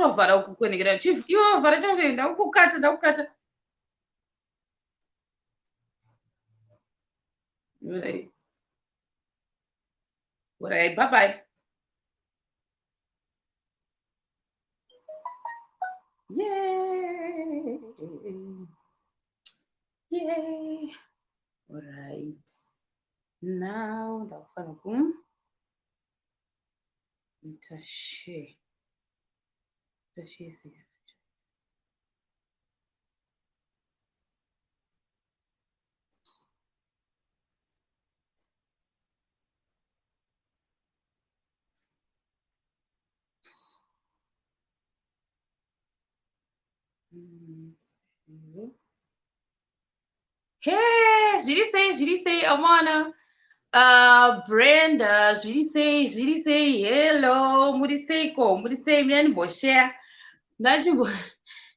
Ndakutovhara uku kwenekera chief. Iwe wavhara changu ndakukata ndakukata. Right. Right, bye bye. Yay! Yay! All right. Now ndakufanira ku ita share. Ita share sei? Hey, zviri sei zviri sei amana Brenda zviri sei zviri sei hello muri seiko muri sei mina ndimboshare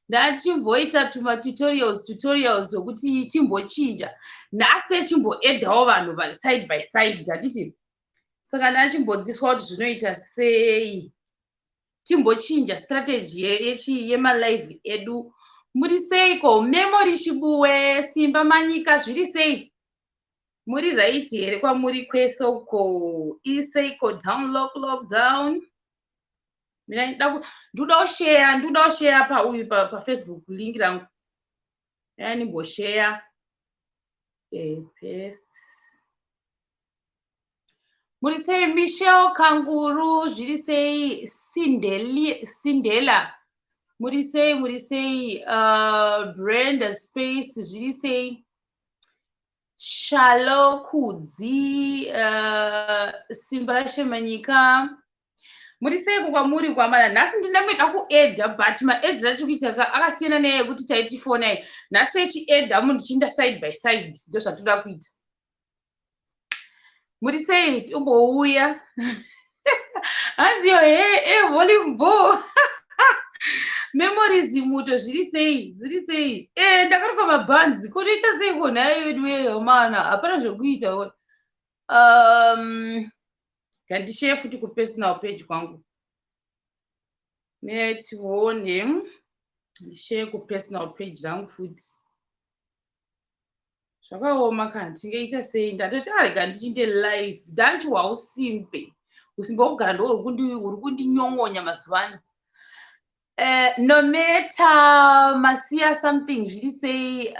ndachimboita tuma tutorials tutorials zvekuti timbochinja nhasi techimboedhawo vanhu side by side handiti saka ndachimbodzidziswa kuti zvinoita sei timbochinja strategy yechi yemalive edu muri seiko memory chibuwe simba manyika zviri sei muri right here kwamuri kwese uko iseiko down lock lockdown mina ndoda kusheya ndoda kusheya pauyu pafacebook link rangu ya ndimbosheya paste muri sei Michelle Kanguru zviri sei Sindela muri sei muri sei Brenda Space zviri sei Shalo Kudzi Simba Rashemanyika muri seiko kwamuri kwamana nhasi ndingangoida kuedha but maedhiro atiri kuita ka akasiyana neaya ekuti taiti fonai nhasi echiedha munhu tichienda side by side ndozvatoda kuita muri sei tombouya hanzi yo he e volume bo memories muto zviri sei zviri sei e ndakaruka mabhanzi kotoita sei ko nhai vedu mana hapana zvekuita ngandishare futi kupersonal page kwangu metione ndishare kupersonal page rangu futi zvakaoma kana tingaita sei ndatoti arega ndichinde live danchi hwausimbe usimbe hwekugara ndo huri kundinyongonya mazuva ano no matter masiya something zviri sei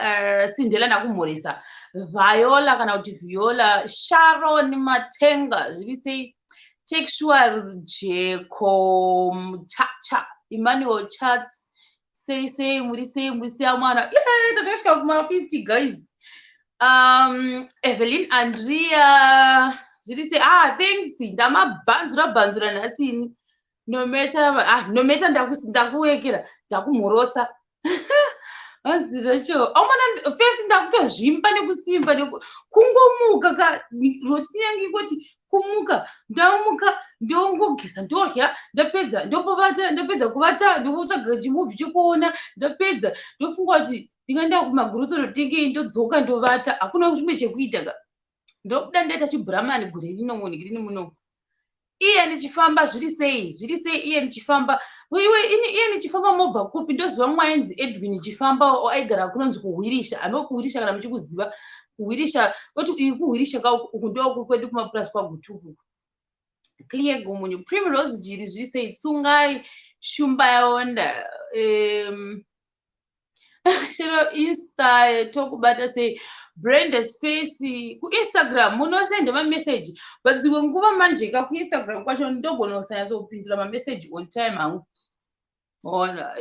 Sindela ndakumhoresa Viola kana kuti Viola Sharon Matenga zviri sei take sure Jeko Chacha Emmanuel Chats sei sei muri sei muri sei mwana yeah tatosvika kuma 50 guys Evelyn Andrea zviri sei ah thanks ndamabhanzura bhanzura nhasi ini no matter ah no matter ndakuwekera ndakumhorosa hanzi Rachel amana fesi ndakutozvimba nekusimba kungomuka ka routine yangu ingoti kumuka ndamuka ndongogeza ndorya ndapedza ndobovata ndapedza kuvata ndotsvaga chimovie chekuona ndapedza ndofunga kuti ndingaenda kumagrocery ndotengei ndodzoka ndovata hakuna chimwe chekuita ka ndokuda ndaita chibhuramani gore rino munhu muno iye ndichifamba zviri sei zviri sei iye ndichifamba iwe ini iye ndichifamba mobva kupi ndoziva mwainzi Edwin chifamba aigara kunonzi kuhwirisha ame kuhwirisha kana muchikuziva kuhwirisha oti iyi kuhwirisha ka uku ndo kwedu kumapurasi kwagutuku clear gumunyu Primrose Jiri zviri sei tsungai shumba yaonda shero insta tokubata sei Brenda Space kuInstagram munosenda mameseji but dzimwe nguva manje ka kuInstagram kwacho ndogona kusanyatsopindura mameseji on time hangu ona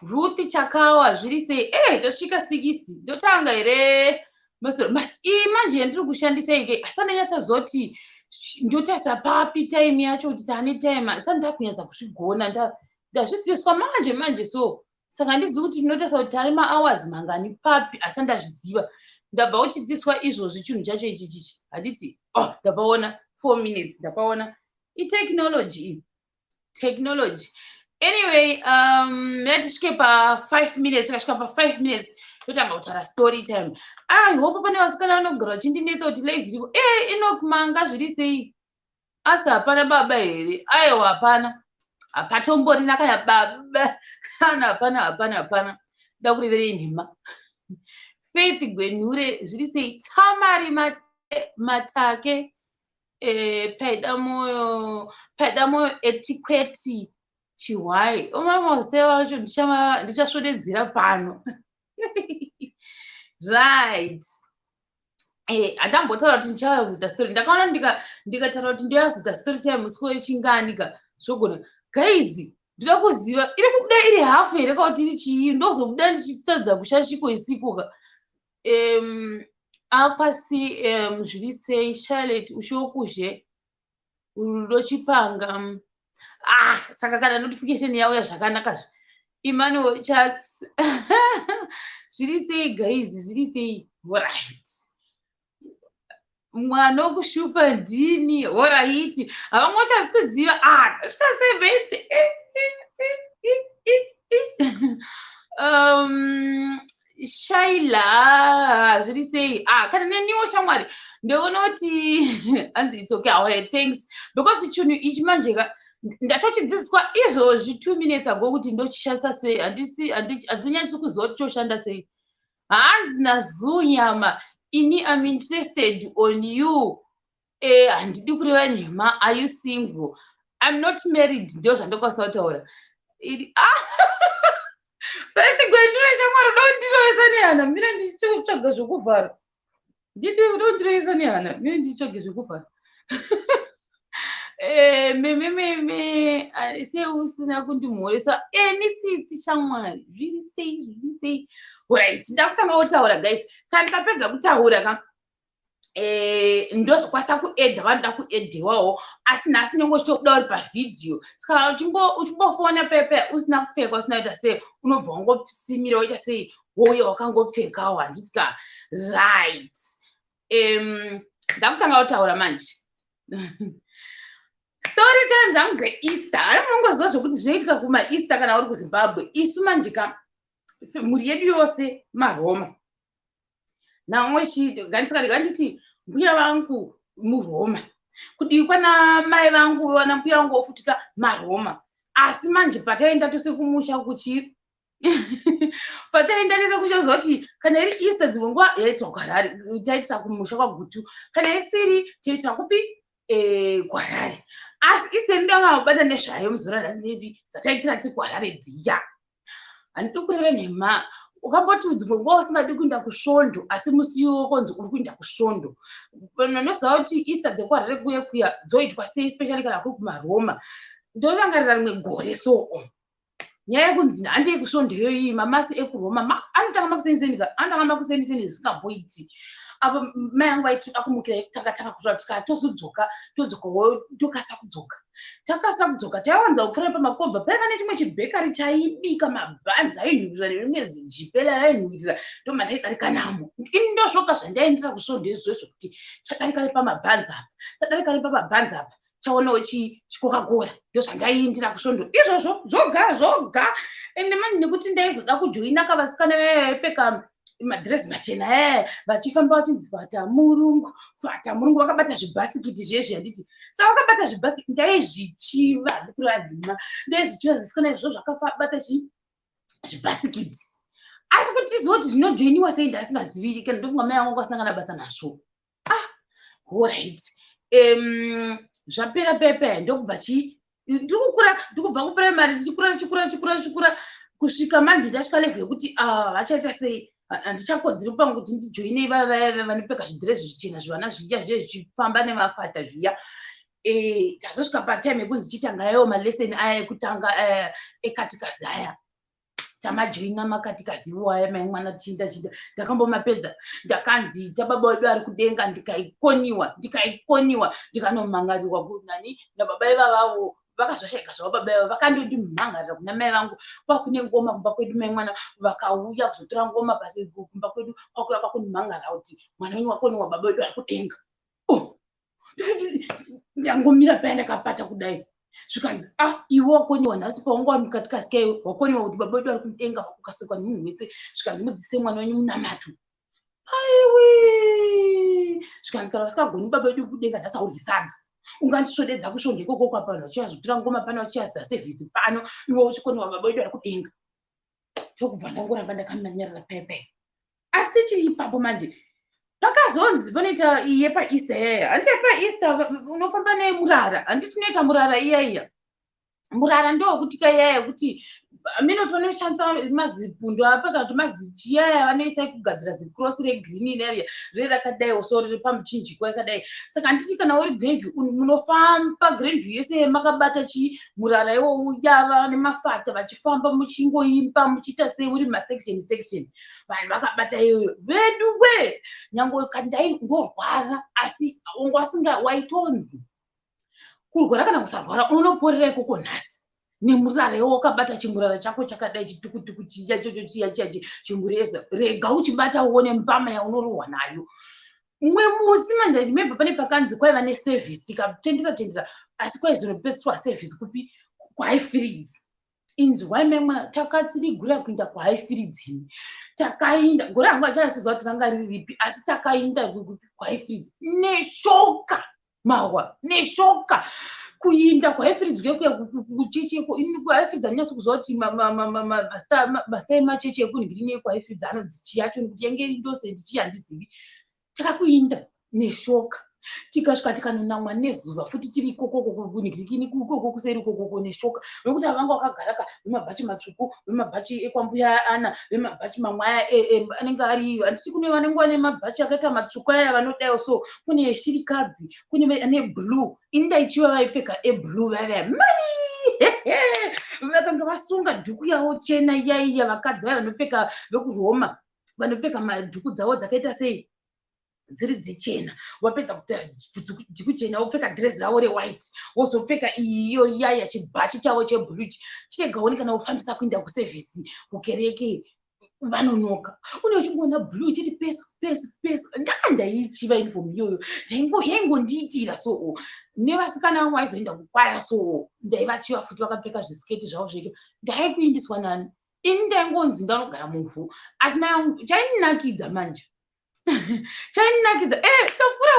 Ruth Chakawa zviri sei e tosvika 60 ndotanga here iyi manje yandiri kushandisa ike asandanyatsozoti ndotarisa papi time yacho kuti taane time asati ndakunyatsa kuzvigona ndazvidzidziswa manje manje so saka handizivi kuti ndinotarisa kuti taane mahours mangani papi asi ndazviziva ndabva uchidzidziswa izvozvi chinhu chacho ichi chichi handiti oh ndapaona 4 minutes ndapaona itechnology technology anyway yatisvike pa5 minutes tikasvika pa5 minutes totanga kutaura story time ah hope pane vasikana vanogara vachindinetsa kuti live iriko e Enoch manga zviri sei asi hapana baba here aiwa hapana Hapatomborina kana baba, kana hapana, hapana, hapana. Da kureverei nhema. Faith Gwenhure, zviri sei? Tamari Matake, Paida Moyo, Paida Moyo Etikweti Chihwai. Omamazita vacho ndichasvodedzera pano. Right. Handambotaura kuti ndichauya kuzoita story. Ndakaona ndikataura kuti ndouya kuzoita story time musi wechingani ka, zvogona. Guys, ndoda kuziva iri kubuda iri hafu here kana kuti iri chii. Ndozobuda ndichitadza kushashiko isiko ka. Aqua CM, zviri sei? Charlotte Ushokuzhe, Rudo Chipanga. Ah, saka kana notification yauya zvakanaka zve. Emmanuel Chats, zviri sei guys? Zviri sei? Right, mwana wokushupa ndini. Alright, havamwe vachasi kuziva. Ah, tasvika 70. Shaila, zviri sei? Ah, kana neniwo shamwari, ndoona kuti hanzi it's okay. Alright, thanks, because chinhu ichi manje ka ndatochidzidziswa izvozvi 2 minutes ago kuti ndochishandisa sei. Handisi, handinyatsi kuziva kuti choshanda sei. Hanzi naZunyama, ini am interested on you. Handidi kureva nhema. Are you single? I'm not married, ndo zvandokwanisa kutaura. Ah! Faith Gwendura, shamwari, uda kundirovesa nehana. Mira ndichitsvaga zvokuvhara. Ndidi uda kundirovesa nehana. Mira ndichitsvage zvokuvhara. Meme meme, sei usina kundimhoresa? Eni tsitsi shamwari, zviri sei? Zviri sei? Right, ndakutanga kutaura guys. Kana ndapedza kutaura ka, ndozokwanisa kuedha vanoda kuedhewawo, asi nhasi unenge uchitobuda uri pavhidhiyo. Saka uchimbofona pepe usina kupfeka, usina kuita sei, unobva wangosimira, woita sei, wouya wakangopfekawo, handiti ka? Right, ndakutanga kutaura manje. Story time dzangu dzeEaster, hai, munongoziva zvokuti zvinoitika kumaEaster kana uri kuZimbabwe. Isu manje ka, mhuri yedu yose maRoma. Namwe gandisaka ndikanditi mbuya vangu muRoma, kudivi kwana mai vangu vana mbuya vangu vofutika maRoma. Asi manje pataenda tose kumusha kuchi, pataenda tese kuchaziva kuti kana iri Easter, dzimwe nguva yaitwa kuHarare, taitira kumusha kwaGutu. Kana isiri, toitira kupi? KuHarare. Asi Easter ndingangabata nezvayo muzuva ranhasi ndeipi dzataitira tiri kuHarare dziya. Handidi kureva nhema. Ukamboti dzimwe nguva usingadi kuenda kusvondo, asi musi iwo konzi uri kuenda kusvondo. Vanhu vanoziva kuti Easter dzekuHarare kuye kuya dzoitwa sei, especially kana kuri kumaRoma. Ndorangarira rimwe gore soo, nyaya yekunzi handei kusvondo iyoyi. Mamasi ekuRoma anotanga makuseniseni ka, anotanga makuseniseni zvisingamboiti. Apo mai angu vaitoda kumukira tanga tanga kutora tikatozodzoka, todzokawo tokasa kudzoka, takasa kudzoka. Taiwanza kupfuura pamakomba, paiva nechimwe chibhekari chaibika mabhanzi ainhuhwirira nerimwe zijipela rainhuhwirira, ndomataidarika namo. Ini ndozvoga zvandaendera kusvondo izvozvo, kuti tadarika nepamabhanzi apa, tadarika nepamabhanzi apa, chaonawo chiCoca-Cola. Ndozvandaiindira kusvondo izvozvo zvoga zvoga. Ende manje nekuti ndaizoda kujoina kavasikana vaipfeka madhirezi machena e, vachifamba vachinzi "Fata murungu, fata murungu", vakabata zvibhasikiti zvezvi, handiti? Saka vakabata zvibhasikiti, ndaizvichiva, ndikureva nhema, ndaizvichiva zvisikana izvozvo zvakabata chi zvibhasikiti. Asi kuti tizive kuti zvinojoiniwa sei, ndasingazivi. Kana ndofunga mai vangu vasangana basa nazvo. Ah, alright, zvapera pepe, ndokubva chi ndiri kukura, ndikubva kuprimary, ndichikura, ndichikura, ndichikura, ndichikura, kusvika manje ndasvika level yekuti, ah, vachaita sei, handichakodzeri kupanga kuti ndijoine vaya vanopfeka zvidhirezi zvichena, zvivana zviya zviye zvichifamba nemafata zviya. Tazosvika patime yekunzi chitangaiwo malesson aya ekutanga ekatikazi aya. Tamajoina makatikazivo aya, mai mwana, tichienda chienda, ndakambomapedza. Ndakanzi tababa wedu ari kudenga, ndikaikoniwa, ndikaikoniwa, ndikanomhangarirwa kunani nababa ivavavo. Vakazoshayika zvavo baba ivavo, vakandondimhangarira kuna mai vangu. Kwakune ngoma kumba kwedu, mai mwana, vakauya kuzotora ngoma pasi kumba kwedu, kwakuya kwakundimhangarira kuti mwana wenyu wakoniwa baba wedu ari kudenga. Oh, ndangomira paya ndakapata kudai, zvikanzi, "Ah, iwe wakoniwa nhasi paunga uri mukatikasika, iwe wakoniwa kuti baba wedu ari kudenga, ukasekwa nemunhu wese." Zvikanzi, "Mudzise mwana wenyu munamato." Aiwi, zvikanzi, "Kana usingagoni baba wedu kudenga nhasi, hauryi sadza." Ungandisvodedza kusvondo ikoko kwa vanhu vachiyazotora ngoma pano, vachiyaza sevhisi pano, iwe uchikoniwa baba wedu ari kudenga. Ndokubva ndangoramba ndakamanyarara pepe. Asi tichiri ipapo manje, pakazonzi panoita yepaEaster iyaya. Handiti yepaEaster unofamba nemurara? Handiti tinoita murara iya iya? Murara ndokutika iyaya yekuti minoti vanoshandisa mazipundo apa kana kuti mazichiyaya vanoisa kugadzira zicross regreen reriya riri rakadai so, riri pamuchinjikwa yakadai. Saka handiti kana uri Grandview, munofamba Grandview yese makabata chi murara iwowu yava nemafata, vachifamba muchingoimba, muchiita sei, muri masection section, vanhu vakabata iyoyo. Vedu we, nyange kandaingorwara, asi wanga wasinga waitonzi kurwara kana kusarwara, unoporera ikoko nhasi nemurara iwo wakabata chimurara chako chakadai, chitukutuku chiya chocho, chiya chiya chimureza. Rega uchibata uone mbama yaunorohwa nayo. Mumwe musi manje, remember, pane pakanzi kwaiva neservice, tikatendera tendera, asi kwaizonopedziswa service kupi? KuHighfields. Inzwai mai mwana, takatsirigura kuinda kuHighfields. Imi, takainda gore hangu achanyatsoziva kuti ranga riri ripi, asi takainda kuHighfields neshoka mahwa, neshoka kuinda kuHighfields kuya kuchechi. KuHighfields handinatso kuziva kuti mazita emachechi ekunhirini ekuHighfields anonzi chii acho, nekuti yange iri ndose chii, handizivi. Takakuinda neshoka, tikasvika tikanonamwa nezuva futi tiri ikokoko kunhirikini ikoko kuseri ikokoko neshoka, nekuti avanga vakagara ka vemabhachi matsvuku, vemabhachi ekwambuya ana, vemabhachi mamwe aya anenge ari, handiti kune vanenge vane mabhachi akaita matsvuku aya vanodaiwo so, kune eshirikadzi, kune ane blue. Ini ndaichiva vaipfeka eblue vaya mai vakanga vasunga dhuku yavo chena iyaiya. Vakadzi vaya vanopfeka vekuRoma vanopfeka madhuku dzavo dzakaita sei, dziri dzichena. Wapedza kuita dhuku chena, wopfeka dhirezi ravo rewhite, wozopfeka iyo iyaya chibhachi chavo cheblue chiregaoni. Kana ufambisa kuinda kusevhisi kukereke, vanonoka, une uchingoona blue ichiti peso peso peso. Ndanga ndaichiva uniform iyoyo, yaingondiitira so. Nevasikana vamwe vaizoenda kukwaya so, ndaivachiva futi vakapfeka zvisiketi zvavo zveke. Ndaikuindiswa nani ini? Ndaingonzi ndanogara muvhu. Asi chaindinakidza manje, chaindinakidza topfuura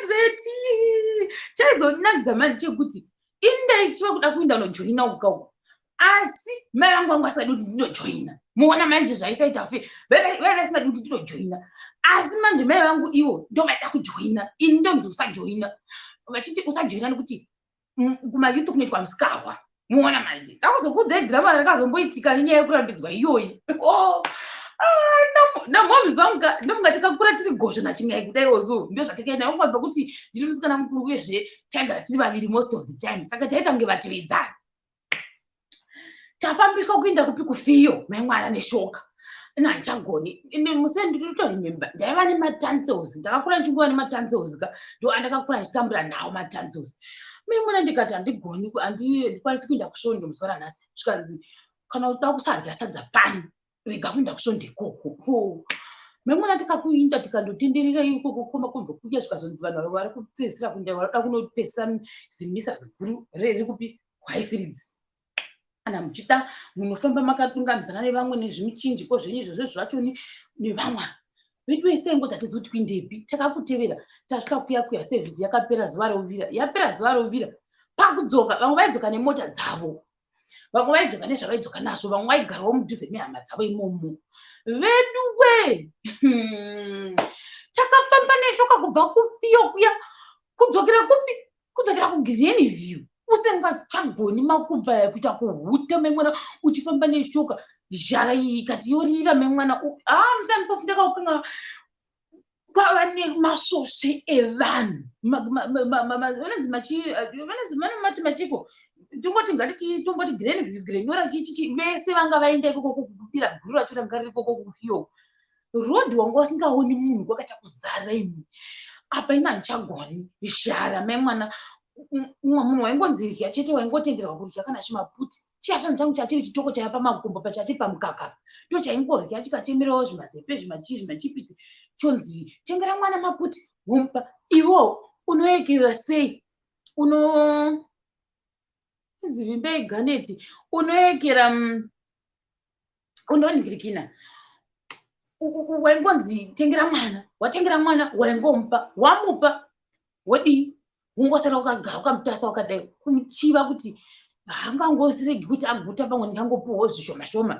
100, chaizondinakidza manje chekuti ini ndaichiva kuda kuinda unojoina ukauko, asi mai vangu vangu vasingadi kuti ndinojoina. Muona manje zvaisaita fe, vai vasingadi kuti ndinojoina, asi manje mai vangu ivo ndo vaida kujoina, ini ndonzi usajoina. Vachiti usajoina nekuti kumayouth kunoitwa musikahwa. Muona manje ndakuzokuudzai dhirama rakazomboitika nenyaya yekurambidzwa iyoyi. Oh, ah, namomzi vangu ndomunga takakura tiri gozvo nachingai kudaiwo so, ndo zvatakaenda ungabva kuti ndiri musikana mukuru, uyezve taigara tiri vaviri most of the time, saka taita kunge vatevedzani. Tafambiswa kuinda kupi? Kufiyo mai mwana neshoka. Ina handichagoni. Musi ndinotoremember ndaiva nematonsils, ndakakura ndichingova nematonsils ka, ndo andakakura ndichitambura nawo matonsils. Mai mwana, ndikati handigoni, handikwanisi kuinda kusvondo musi waranhasi. Zvikanzi kana uchida kusadya sadza pano, rega kuinda kusvondo ikoko. Mai mwana, tikakuinda, tikandotenderera ikoko koma kuya, zvikazonzi vanhu vari kupedzisira kuinda varoda kunopedzisa zimisa ziguru riri kupi? KuHighfields. Kana muchida munofamba makadungamidzana nevamwe nezvimichinjiko zvenyu izvozvo zvacho nevamwe vedu vese. Ingoti hatizi kuti kuindepi, takakutevera. Tasvika kuya kuya, sevhisi yakapera zuva rouvira, yapera zuva rouvira. Pakudzoka, vamwe vaidzoka nemota dzavo, vamwe vaidzoka nezvavaidzoka nazvo, vamwe vaigarawo mudhuze mehama dzavo imomo. Vedu we, takafamba neshoka kubva kufiyo kuya kudzokera kupi? Kudzokera kuGreen View, usingachagoni, makumba aya kuita kuhuta memwana, uchifamba neshoka, zhara iyi ikati yorira memwana. Musanipofu ndakaukanga kwava nemasvosve evanhu, vanonzi vanomati machiko, tongoti ngatiti tomboti Grandview, Glenora, chichichi, vese vanga vaenda ikoko kukupira guru racho ranga riri ikoko kufiyo road. Wanga usingaoni munhu, kwakaita kuzara imi. Apa ina handichagoni, zhara mai mwana. Umwe munhu waingonzi rya chete, waingotenderwa kudya kana chimaputi chiya chinhu changu chachiri chitoko chaiva pamakumbo pachachiri pamukaka, ndo chaingorya, chikachemerawo zvimazepe, zvimachii, zvimachipisi. Chonzi tengera mwana maputi, womupa. Iwo unoekerera sei? Uno zivimbe ganeti, unoekera, unoningirikina. Waingonzi tengera mwana, watengera mwana, waingomupa, wamupa, wodii? Wongosara wakagara wakamutasa wakadai, kumuchiva kuti haangangosiregi kuti aguta, pamwe ndingangopuwawo zvishoma shoma.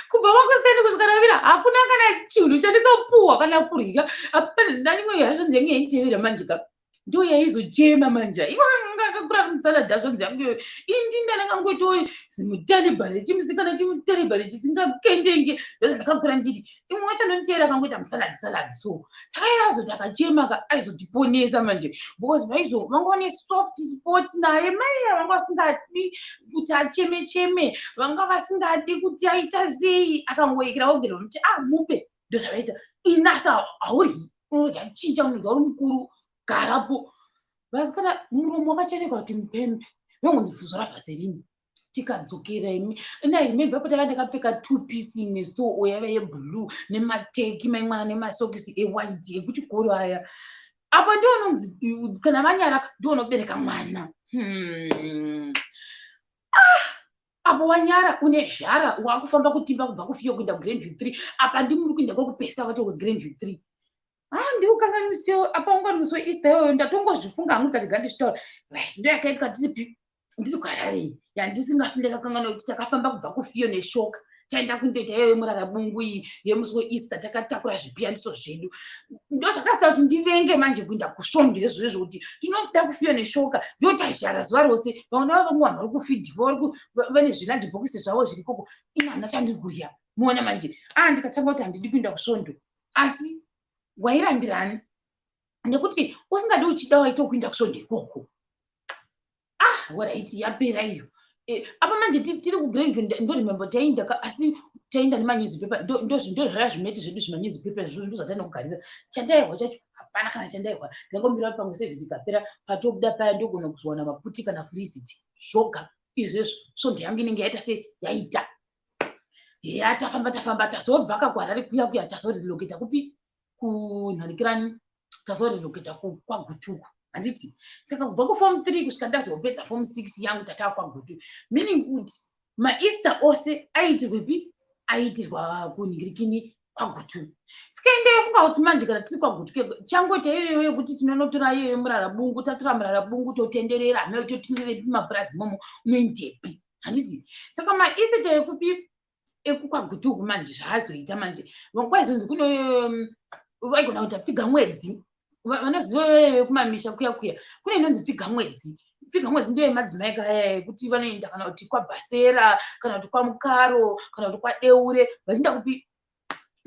Kubva makuseni kusvika ravira, hakuna kana chinhu chandikapuwa kana kurya. Apa ndaimwe hazvanzi yangu yainditevera manje ka, ndo yaizochema manje. Ivo akakura musalad, hazvanzi yangu iyoyo. Indinda ndakangoitawo zimutalibhani, chimusikana chimutalibhani chisingakendenge. Ndozvandakakura ndiri. Imwe wacho anonditeera akangoita musalad salad. So saka iye azoti akachema ka, aizotiponesa manje, because vaizo vanga vane soft spot naye. Mai vanga vasingadi kuti acheme cheme, vanga vasingadi kuti aita sei. Akangoekera vogera muti, ah, mupe. Ndozvavaita. Inasa hauryi, unodya chicha, unodya uri mukuru, garapo. Vasikana, muromo wakacheneka kuti mupembe, vangonzi zora Vaseline. Tikadzokera imi. And I remember apo taka ndakapfeka two piece imwe so yaiva yeblue nemateki maimwana nemasokisi ewhite ekuchikoro aya. Apa ndiononzi kana vanyara, ndionobereka mwana. Ah, apo wanyara une zhara, wakufamba kutimba kubva kufiyo kuenda kuGrandview 3. Apa ndimuri kuenda kwekupesa wacho kweGrandview 3. Ah, ndiukanganisiyo apa ungani musi weEaster iyoyo. Ndatongozvifunga hangu, ndikati gandizvitaura. Ndo yakaitika tiripi, ndiri kuHarare, yandisingafi ndakakanganwa kuti takafamba kubva kufiyo neshoka, taenda kundoita iyoyo murarabungu iyi yemusi weEaster, takatakura zvipiyaniso zvedu. Ndo zvakasita kuti ndivenge manje kuenda kusvondo izvozvo, kuti tinoda kufiyo neshoka. Ndo taizhara zuva rose. Vamwe vava vamwe vanhu vari kufidhiwa, vane zvilunch bhokisi zvavo zviri koko. Ino hana chandiri kurya. Muona manje, a ndikatanga kuti handidi kuenda kusvondo, asi wairambirani nekuti usingadi, uchida waita kuenda kusvondo ikoko. Ah, alright, yapera iyo. Apa manje tiri kuGrandview. Ndoremember taenda, asi taenda nemanewspaper. Ndozvaya zvimeti zvedu, zvimanewspaper izvozvo ndozvatinokugarira. Chandaihwa chacho hapana kana chandaihwa. Ndangomira kuti pamwe sevhisi ikapera, patobuda paya, ndogona kuzowana maputi kana freezit zvoga izvezvo. Svondo yangu inenge yaita se yaita ya. Tafamba, tafamba, tazobva kakuHarare kuya kuya, tazorelocata kupi, kunhanikirani, tazorelocata kwaGutuku, handiti? Saka kubva kuform 3 kusvika ndazopedza form 6 yangu, tataa kwaGutu, meaning kuti maEaster ose aiitirwepi? Aiitirwa kunhingirikini, kwaGutu. Saka ndaifunga kuti manje kana tiri kwaGutu, changoita iyoyo yekuti tinonotora iyoyo murarabungu, tatora murarabungu, totenderera hameo, totenderepi mapurazi momo, unoendepi, handiti? Saka maEaster ekupi, ekukwaGutu uku manje, zvaazoita manje, kwaizonzi kuno vaigona kuita pfiga mwedzi. Vanoziva vekumamisha kuya kuya, kune inonzi pfiga mwedzi. Pfiga mwedzi ndiyo yemadzimai kaya, yekuti vanoenda kana kuti kwaBhasera, kana kuti kwaMukaro, kana kuti kwaDeure, vachienda kupi,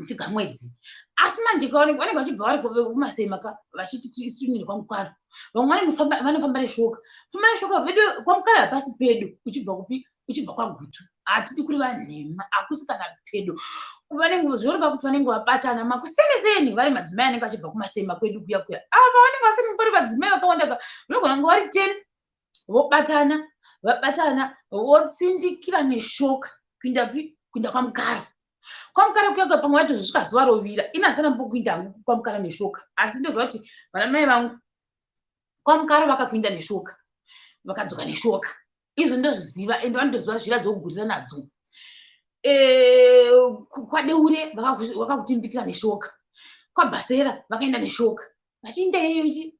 pfiga mwedzi. Asi manje vanenge vachibva vari kumasema ka, vachiti isu tinoenda kwaMukaro. Vamwe vanofamba neshoka, famba neshoka vedu. KwaMukaro hapasi pedo uchibva kupi, uchibva kwaGutu. Hatidi kureva nhema, hakusi kana pedo. Vanenge zvoreva kuti vanenge vabatana makuseneseni vari madzimai anenge achibva kumasema kwedu kuya kuya. Ava vanenge vasiri vari madzimai vakawanda ka, vanogona kunge vari 10, vobatana, vabatana, votsindikira neshoka kuinda pi, kuinda kwaMukaro. KwaMukara kuya kuya, pamwe vatozosvika zuva rovira. Ini handisana mbokuinda hangu kwaMukara neshoka, asi ndoziva kuti vana mai vangu kwaMukara vakakuinda neshoka, vakadzoka neshoka. Izvo ndozviziva, ende vanotoziva zvira dzokugurira nadzo. Kwadeure vakakutimbikira neshoka, kwaBhasera vakaenda neshoka, vachiinda iyochi.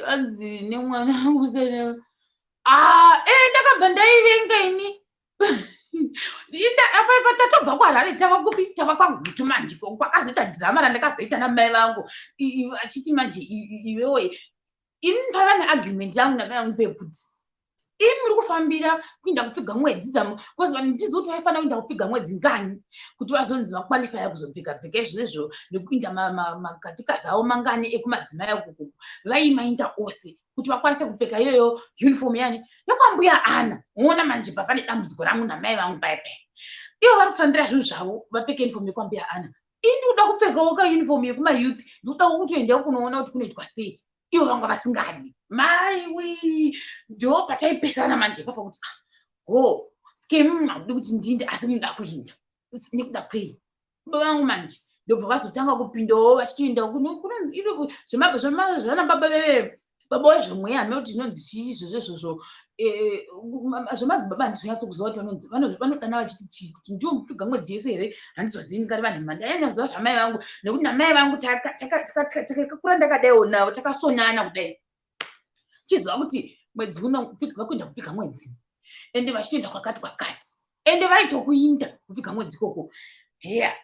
Anzi nemwana usene, ah, ndakabva ndaivenga ini. Apa patatobva kuHarare, tava kupi? Tava kwaGutu manje. Kwakazoita dhirama randakazoita namai vangu, achiti manje iwewe, ini pava neargument yangu namai vangu pekuti imi muri kufambira kuinda kupfiga mwedzi dzamu, because vanhu ndiziva kuti vaifanira kuinda kupfiga mwedzi ngani kuti vazonzi vaqualifya kuzopfeka pfeka izvozvo, nekuinda makatikazi avo mangani ekumadzimai ukuku vaimainda ose kuti vakwanise kupfeka iyoyo uniform yani yekwambuya Ana. Uona manje, pa pane dambudziko rangu namai vangu paipai. Ivo vari kufambira zvinhu zvavo, vapfeke uniform yekwambuya Ana. Ini ndikuda kupfekawo kauniform yekumayouth, ndikuda kutoendawo kunoona kuti kunoitwa sei. Ivo vanga vasingadi. Maiwi, ndo pataipesana manje papa, kuti ah, ho skemu handidi kuti ndinde, asi munoda kuinda nekuda kwei? Baba vangu manje ndobva vazotanga kupindawo, vachitoenda zvana baba veve. Baba wezvemweya, hameno kuti zvinonzi chii izvozvo izvozvo. Zvemadzibaba handizonyatso kuziva kuti vanodana vachiti chii, kuti ndiwo mupfiga mwedzi yese here, handizozivi. Ndingari vanhu mandainyatsoziva zvamai vangu, nekuti namai vangu takakura ndakadaiwo navo, takasonana kudai, chiziva kuti mwedzi uno vakuenda kupfiga mwedzi, ende vachitoenda kwakati kwakati, ende vaitokuinda kupfiga mwedzi ikoko. Heya,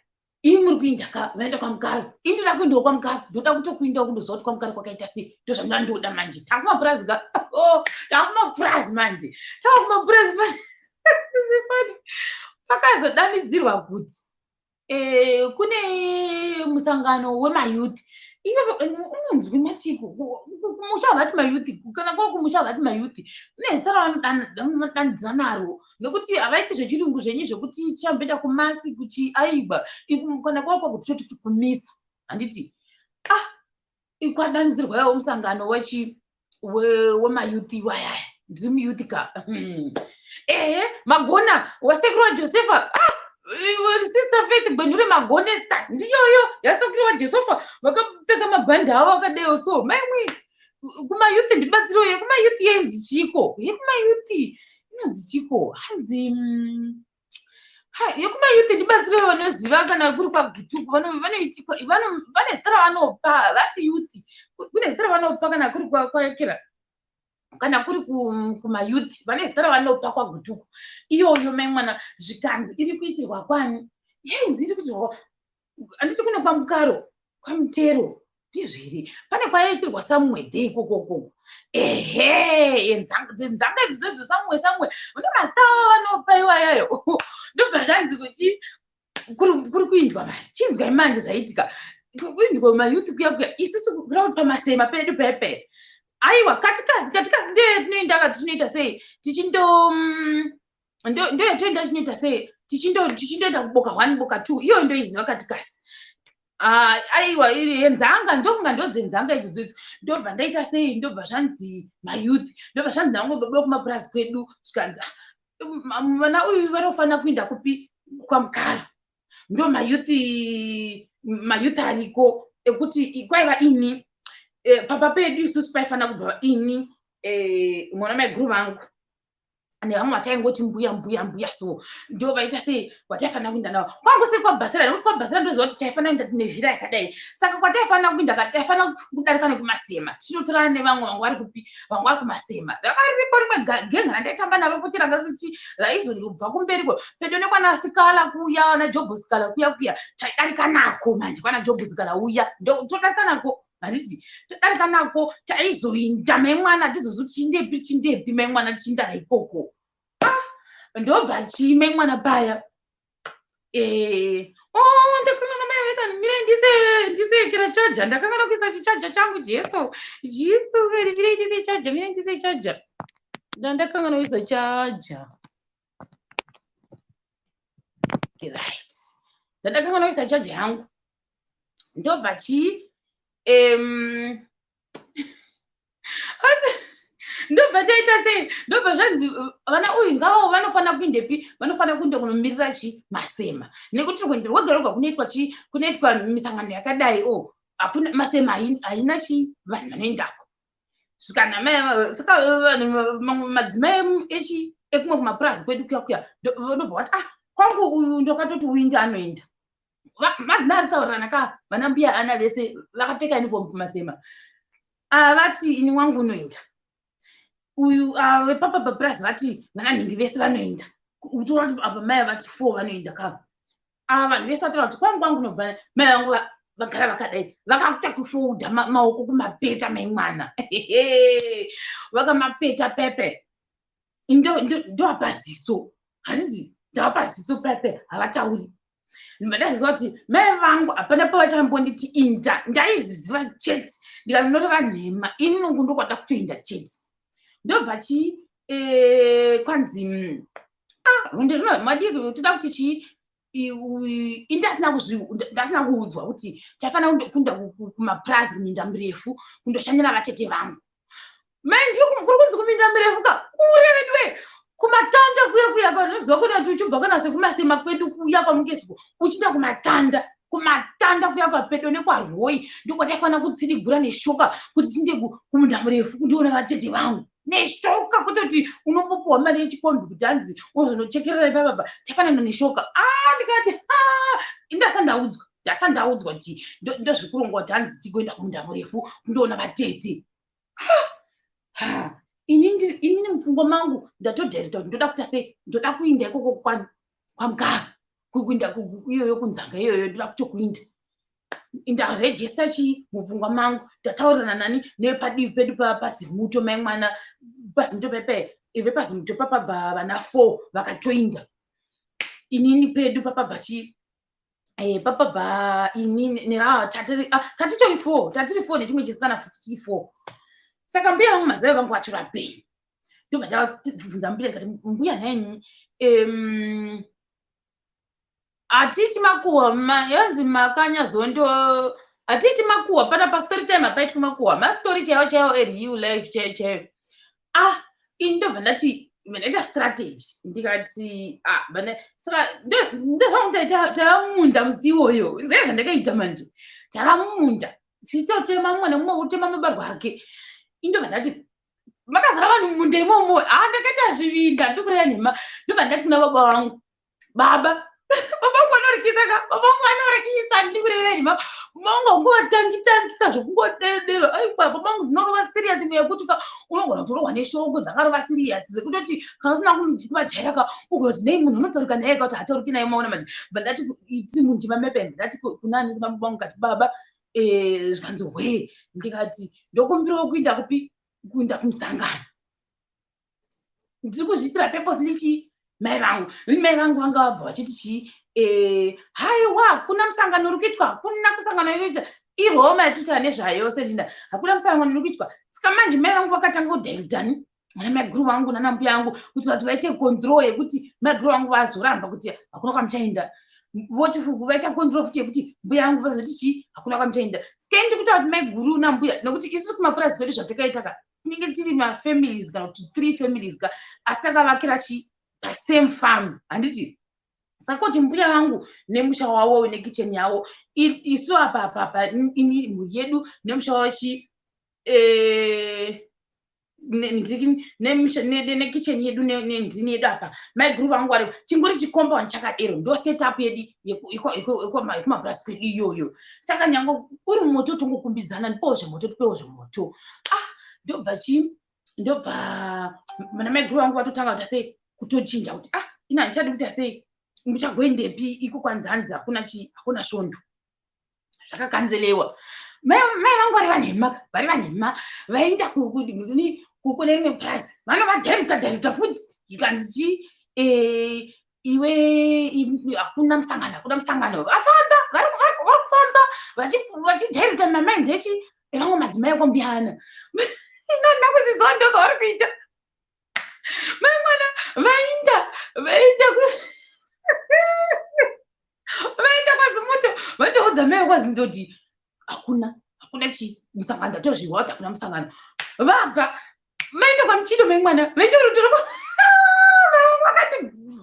imi muri kuinda ka, vaenda kwaMukaro, ini ndoda kuendawo kwaMukaro, ndoda kutokuindawo kundoziva kuti kwaMukaro kwakaita sei. Ndozvandinoda, ndoda manje. Takumapurazi ka. Oh, takumapurazi manje, takumapurazi manje. Pakazodanidzirwa kuti kune musangano wemayouth. Ivo unonzwi machiko kumusha havati mayouth, kana kwa kumusha havati mayouth, kune zita ravanodanidzira naro, nekuti havaiti zvechirungu zvenyu zvekuti tichamboenda kumasi kuchi aiwa, kana kwakwa kuti toti kumisa, handiti? Ah, kwadanidzirwa iwo musangano wechi wemayouth iwayaya. Ndiri muyouth ka. Ehe, magona wasekuru waJosefa. Ah, Sister Faith Gwenhure, magonesta. Ndiyoyo yasekuru waJosefa, vakapfeka mabhandi avo akadaiwo. So maimwe kumayouth, ndibatsirewo, yekumayouth yainzi chiko? Yekumayouth inonzi chiko? Hanzi yekumayouth, ndibatsirewo vanoziva. Kana kuri kwaGutuku vanoitikwa, vane zita ravanopa, vati youth, kune zita ravanopa kana kuri kwakera, kana kuri kumayouth vane zita ravanopa kwaGutuku iyoyo. Mai mwana, zvikanzi iri kuitirwa kwani? Yainzi iri kuitirwa, handiti kune kwaMukaro, kwaMutero, ndizvo here? Pane kwayaitirwa somewhere there ikokoko. Ehe, dzenzanga idzodzo idzo, somewhere somewhere, vane mazita avo vanopa iwayayo. Ndobva zvanzi kuchi kuri kuindwa mari. Chinzwai manje zvaitika kuindwa mayouth kuya kuya. Isusu kuda kuti pamasema pedu pepe, aiwa, katikazi, katikazi ndiyo tinoenda ka, tinoita sei, tichindo ndo yatoenda, tinoita sei, tichindoenda kuboka one, boka two, iyoyo ndoiziva katikazi. Aiwa, yenzanga ndofunga ndodzenzanga idzodzo idzo. Ndobva ndaita sei? Ndobva zvanzi mayouth, ndobva zvanzi navamwe baba vekumapurazi kwedu, zvikanzi vana uyu vanofanira kuenda kupi? KwaMukaro, ndo mayouth, mayouth ariko ekuti kwaiva ini, papa pedu isusu paifanira kubva ini, mwana maiguru vangu nevamwe vataingoti mbuya, mbuya, mbuya. So ndo vaita sei wataifanira kuenda navo kwangu sei kwaBhasera, nekuti kwaBhasera ndoziva kuti taifanira kuenda nezhira yakadai. Saka kwataifanira kuenda, taifanira kudarika nekumasema, tinotorana nevamwe vangu vari kupi, vangu vari kumasema. Ranga riripo rimwe genga randaitamba naro futi, ranga richi raizondobva kumberiko pedo nekwana Sikala kuya, na Jobho Sikala kuya kuya. Taidarika nako manje kwana Jobho Sikala uya, todarika nako, handiti? Todarika nako, taizoinda mai mwana, hatizozi kuti chindepi chindepi mai mwana, tichiindana ikoko. Ah, ndobva chii mai mwana paya? Oh, ndakangana mai vekani, mirai ndisekera chaja, ndakangana kuisa chichaja changu. Jesu, Jesu, mirai ndise chaja, mirai ndise chaja, ndakangana kuisa chaja. Right, ndandakangana kuisa chaja yangu. Ndobva chii? Ndobva taita sei? Ndobva zvanzi vana uyu ngavavo vanofanira kuindepi? Vanofanira kuenda kunomirira chi masema, nekuti rwendo rwega rwega kunoitwa chi kunoitwa misangano yakadai o, hakuna masema, haina chi vanhu vanoendako. Zvikana mai, saka vanhu mamwe madzimai echi ekumwe kumapurazi kwedu kuya kuya, ndobva vati, ah, kwangu uyu ndokatoti uinde anoenda. Madzimai ari kutaurirana ka, vana mbuya ana vese vakapfeka uniform kumasema. Vati ini wangu unoenda uyu, vepapa papurazi vati vana nhingi vese vanoenda. Kutora kuti apa mai vati four vanoenda kava. Ava vanhu vese vataura kuti kwangu kwangu unobva mai vangu vagara vakadai, vakakuta kufolda maoko, kumapeta mai mwana, vakamapeta pepe. Ndovapa ziso, handiti? Ndavapa ziso pepe, havatauri. Ndaiziva kuti mai vangu hapana pavachambonditi inda, ndaizviziva chete. Ndikanonoreva nhema, ini nongu ndokwada kutoinda chete. Ndobva chi kwanzi ah, rwendo rino madii toda kuti chii? Ndasina kuudzwa kuti taifanira kuenda kumapurazi, kuminda mirefu, kundoshanyira vatete vangu. Mai, ndiyo kuri kunzi kuminda mirefu ka, kure veduwe, kumatanda kuya kuya. Kanoziva kuti uchibva kana sekumasema kwedu kuya kwaMungesiko uchienda kumatanda. Kumatanda kuya kwapedo nekwaRoy ndokwataifanira kutsirigura neshoka kuti tinde kumunda murefu kundiona vatete vangu neshoka, kutoti unombopiwa mari yechikombi kuti hanzi unozonochekerera ipapapa, taifanana neshoka. A ah, ndikati ah, indasandaudzwa, ndasandaudzwa kuti ndozvikurongwa kuti hanzi tigoenda kumunda murefu kundoona vatete. Inini mupfungwa mangu ndatodhairita kuti ndoda kuita sei, ndoda kuinda ikoko kwamugava, kuinda iyoyo kunzanga iyoyo, ndoda kutokuinda. Ndarejista chii mupfungwa mangu, tataurirana nani nevepadivi pedu pazimuto, mai mwana, pazimuto pepe vepazimuto papabva vana 4 vakatoinda. Inini pedu papabva chii, papabva inini nevava tatitori 4, tatiri 4 nechimwe chisikana futi, tiri 4. Saka mbuya vangu mazuva vangu vacho vapenyu, ndobva ndabvunza mbuya ndikati, "Mbuya, nhaimi, hatiti makuhwa?" Yanzi makanya zondo, hatiti makuhwa pana pastory time, hapaitwi makuhwa, mastori chaiwo chaiwo ereal life chaiyo chaiyo. Ah, ini ndobva ndati ndaita strategy, ndikati, ah, saka ndozvangu tava mumunda musi iwoyo. Nzee zvandakaita manje, tava mumunda tichitotema, mumwe nemumwe kutema mabarwa ake. Indobva ndati makazara vanhu mumunda imomo. Ha, ndakaita zvivinda, ndikureva nhema. Ndobva ndati kuna baba vangu, "Baba." Baba vangu vanoryisa ka, baba vangu vanoryisa, ndikurevera nhema. Baba vangu vangovatangitangisa zvokungodero. Aiwa, baba vangu zinorova serious imwe yekuti ka unogona kutorohwa neshoko dzakarova serious, zekutoti kana usina kuvajaira ka ugoti nei munhu unotaurika naye ka kuti hatauriki naye. Maona manje, bva ndati tiri mundima mepembe, ndati kunani, kuna baba vangu, kati, "Baba," zvikanzi, "Hwe." Ndikati, "Ndokumbirawo kuinda kupi, kuinda kumusangano." Ndiri kuzviitira purposely chii, mai vangu, nekuti mai vangu vanga vabva vachiti chii, "Haiwa, hakuna musangano uri kuitwa, hakuna musangano uri kuitwa." IRoma yatitaura nezvayo, Selina, hakuna musangano uri kuitwa. Saka manje mai vangu vakatanga kudhairutani nana maiguru vangu nana mbuya vangu kuitira kuti vaite control yekuti maiguru vangu vazoramba kuti hakuna kwamuchaenda, voti vaita control futi yekuti mbuya vangu vazoti chii, hakuna kwamuchaenda. Saka ndiri kutaura kuti maiguru nambuya, nekuti isusu kumapurazi kwedu zvatakaita ka, tinenge tiri mafamilies kana kuti three families ka, asi takavakira chi pasame farm, handiti? Saka kuti mbuya vangu nemusha wavo nekicheni yavo, isu apa apa apa ini mhuri yedu nemusha wavo chi nekicheni yedu nendini yedu apa, maiguru vangu vari chingori chicompound chakadero. Ndo setup yedu yekumapurasi kwedu iyoyo. Saka nyange uri mumoto tongokumbidzana, ndipowo zvemoto, tipewo zvemoto. Ah, ndobva chi ndobva vana maiguru vangu vatotanga kuita sei, kutochinja kuti, ah, ina handichadi kuita sei, muchagoendepi iko kwanzanzi hakuna chi, hakuna svondo, zvakakanzelewa. Mai vangu vari vanhema, vari vanhema, vaenda kune rimwe purazi, vanovadharuta dharuta futi, zvikanzi chi, iwe, hakuna musangano, hakuna musangano. Vafamba, vari kufamba vachidhairuta mamainds echi evamwe madzimai ekwambuyana. Ndakuziziva ndozvavari kuita. Mai mwana vaenda kwaZimuto, vandoudza mai vekwaZimuto kuti hakuna, hakuna chi musangano, ndatozviwa kuti hakuna musangano. Vabva maenda kwaMuchido, mai mwana vaenda vakati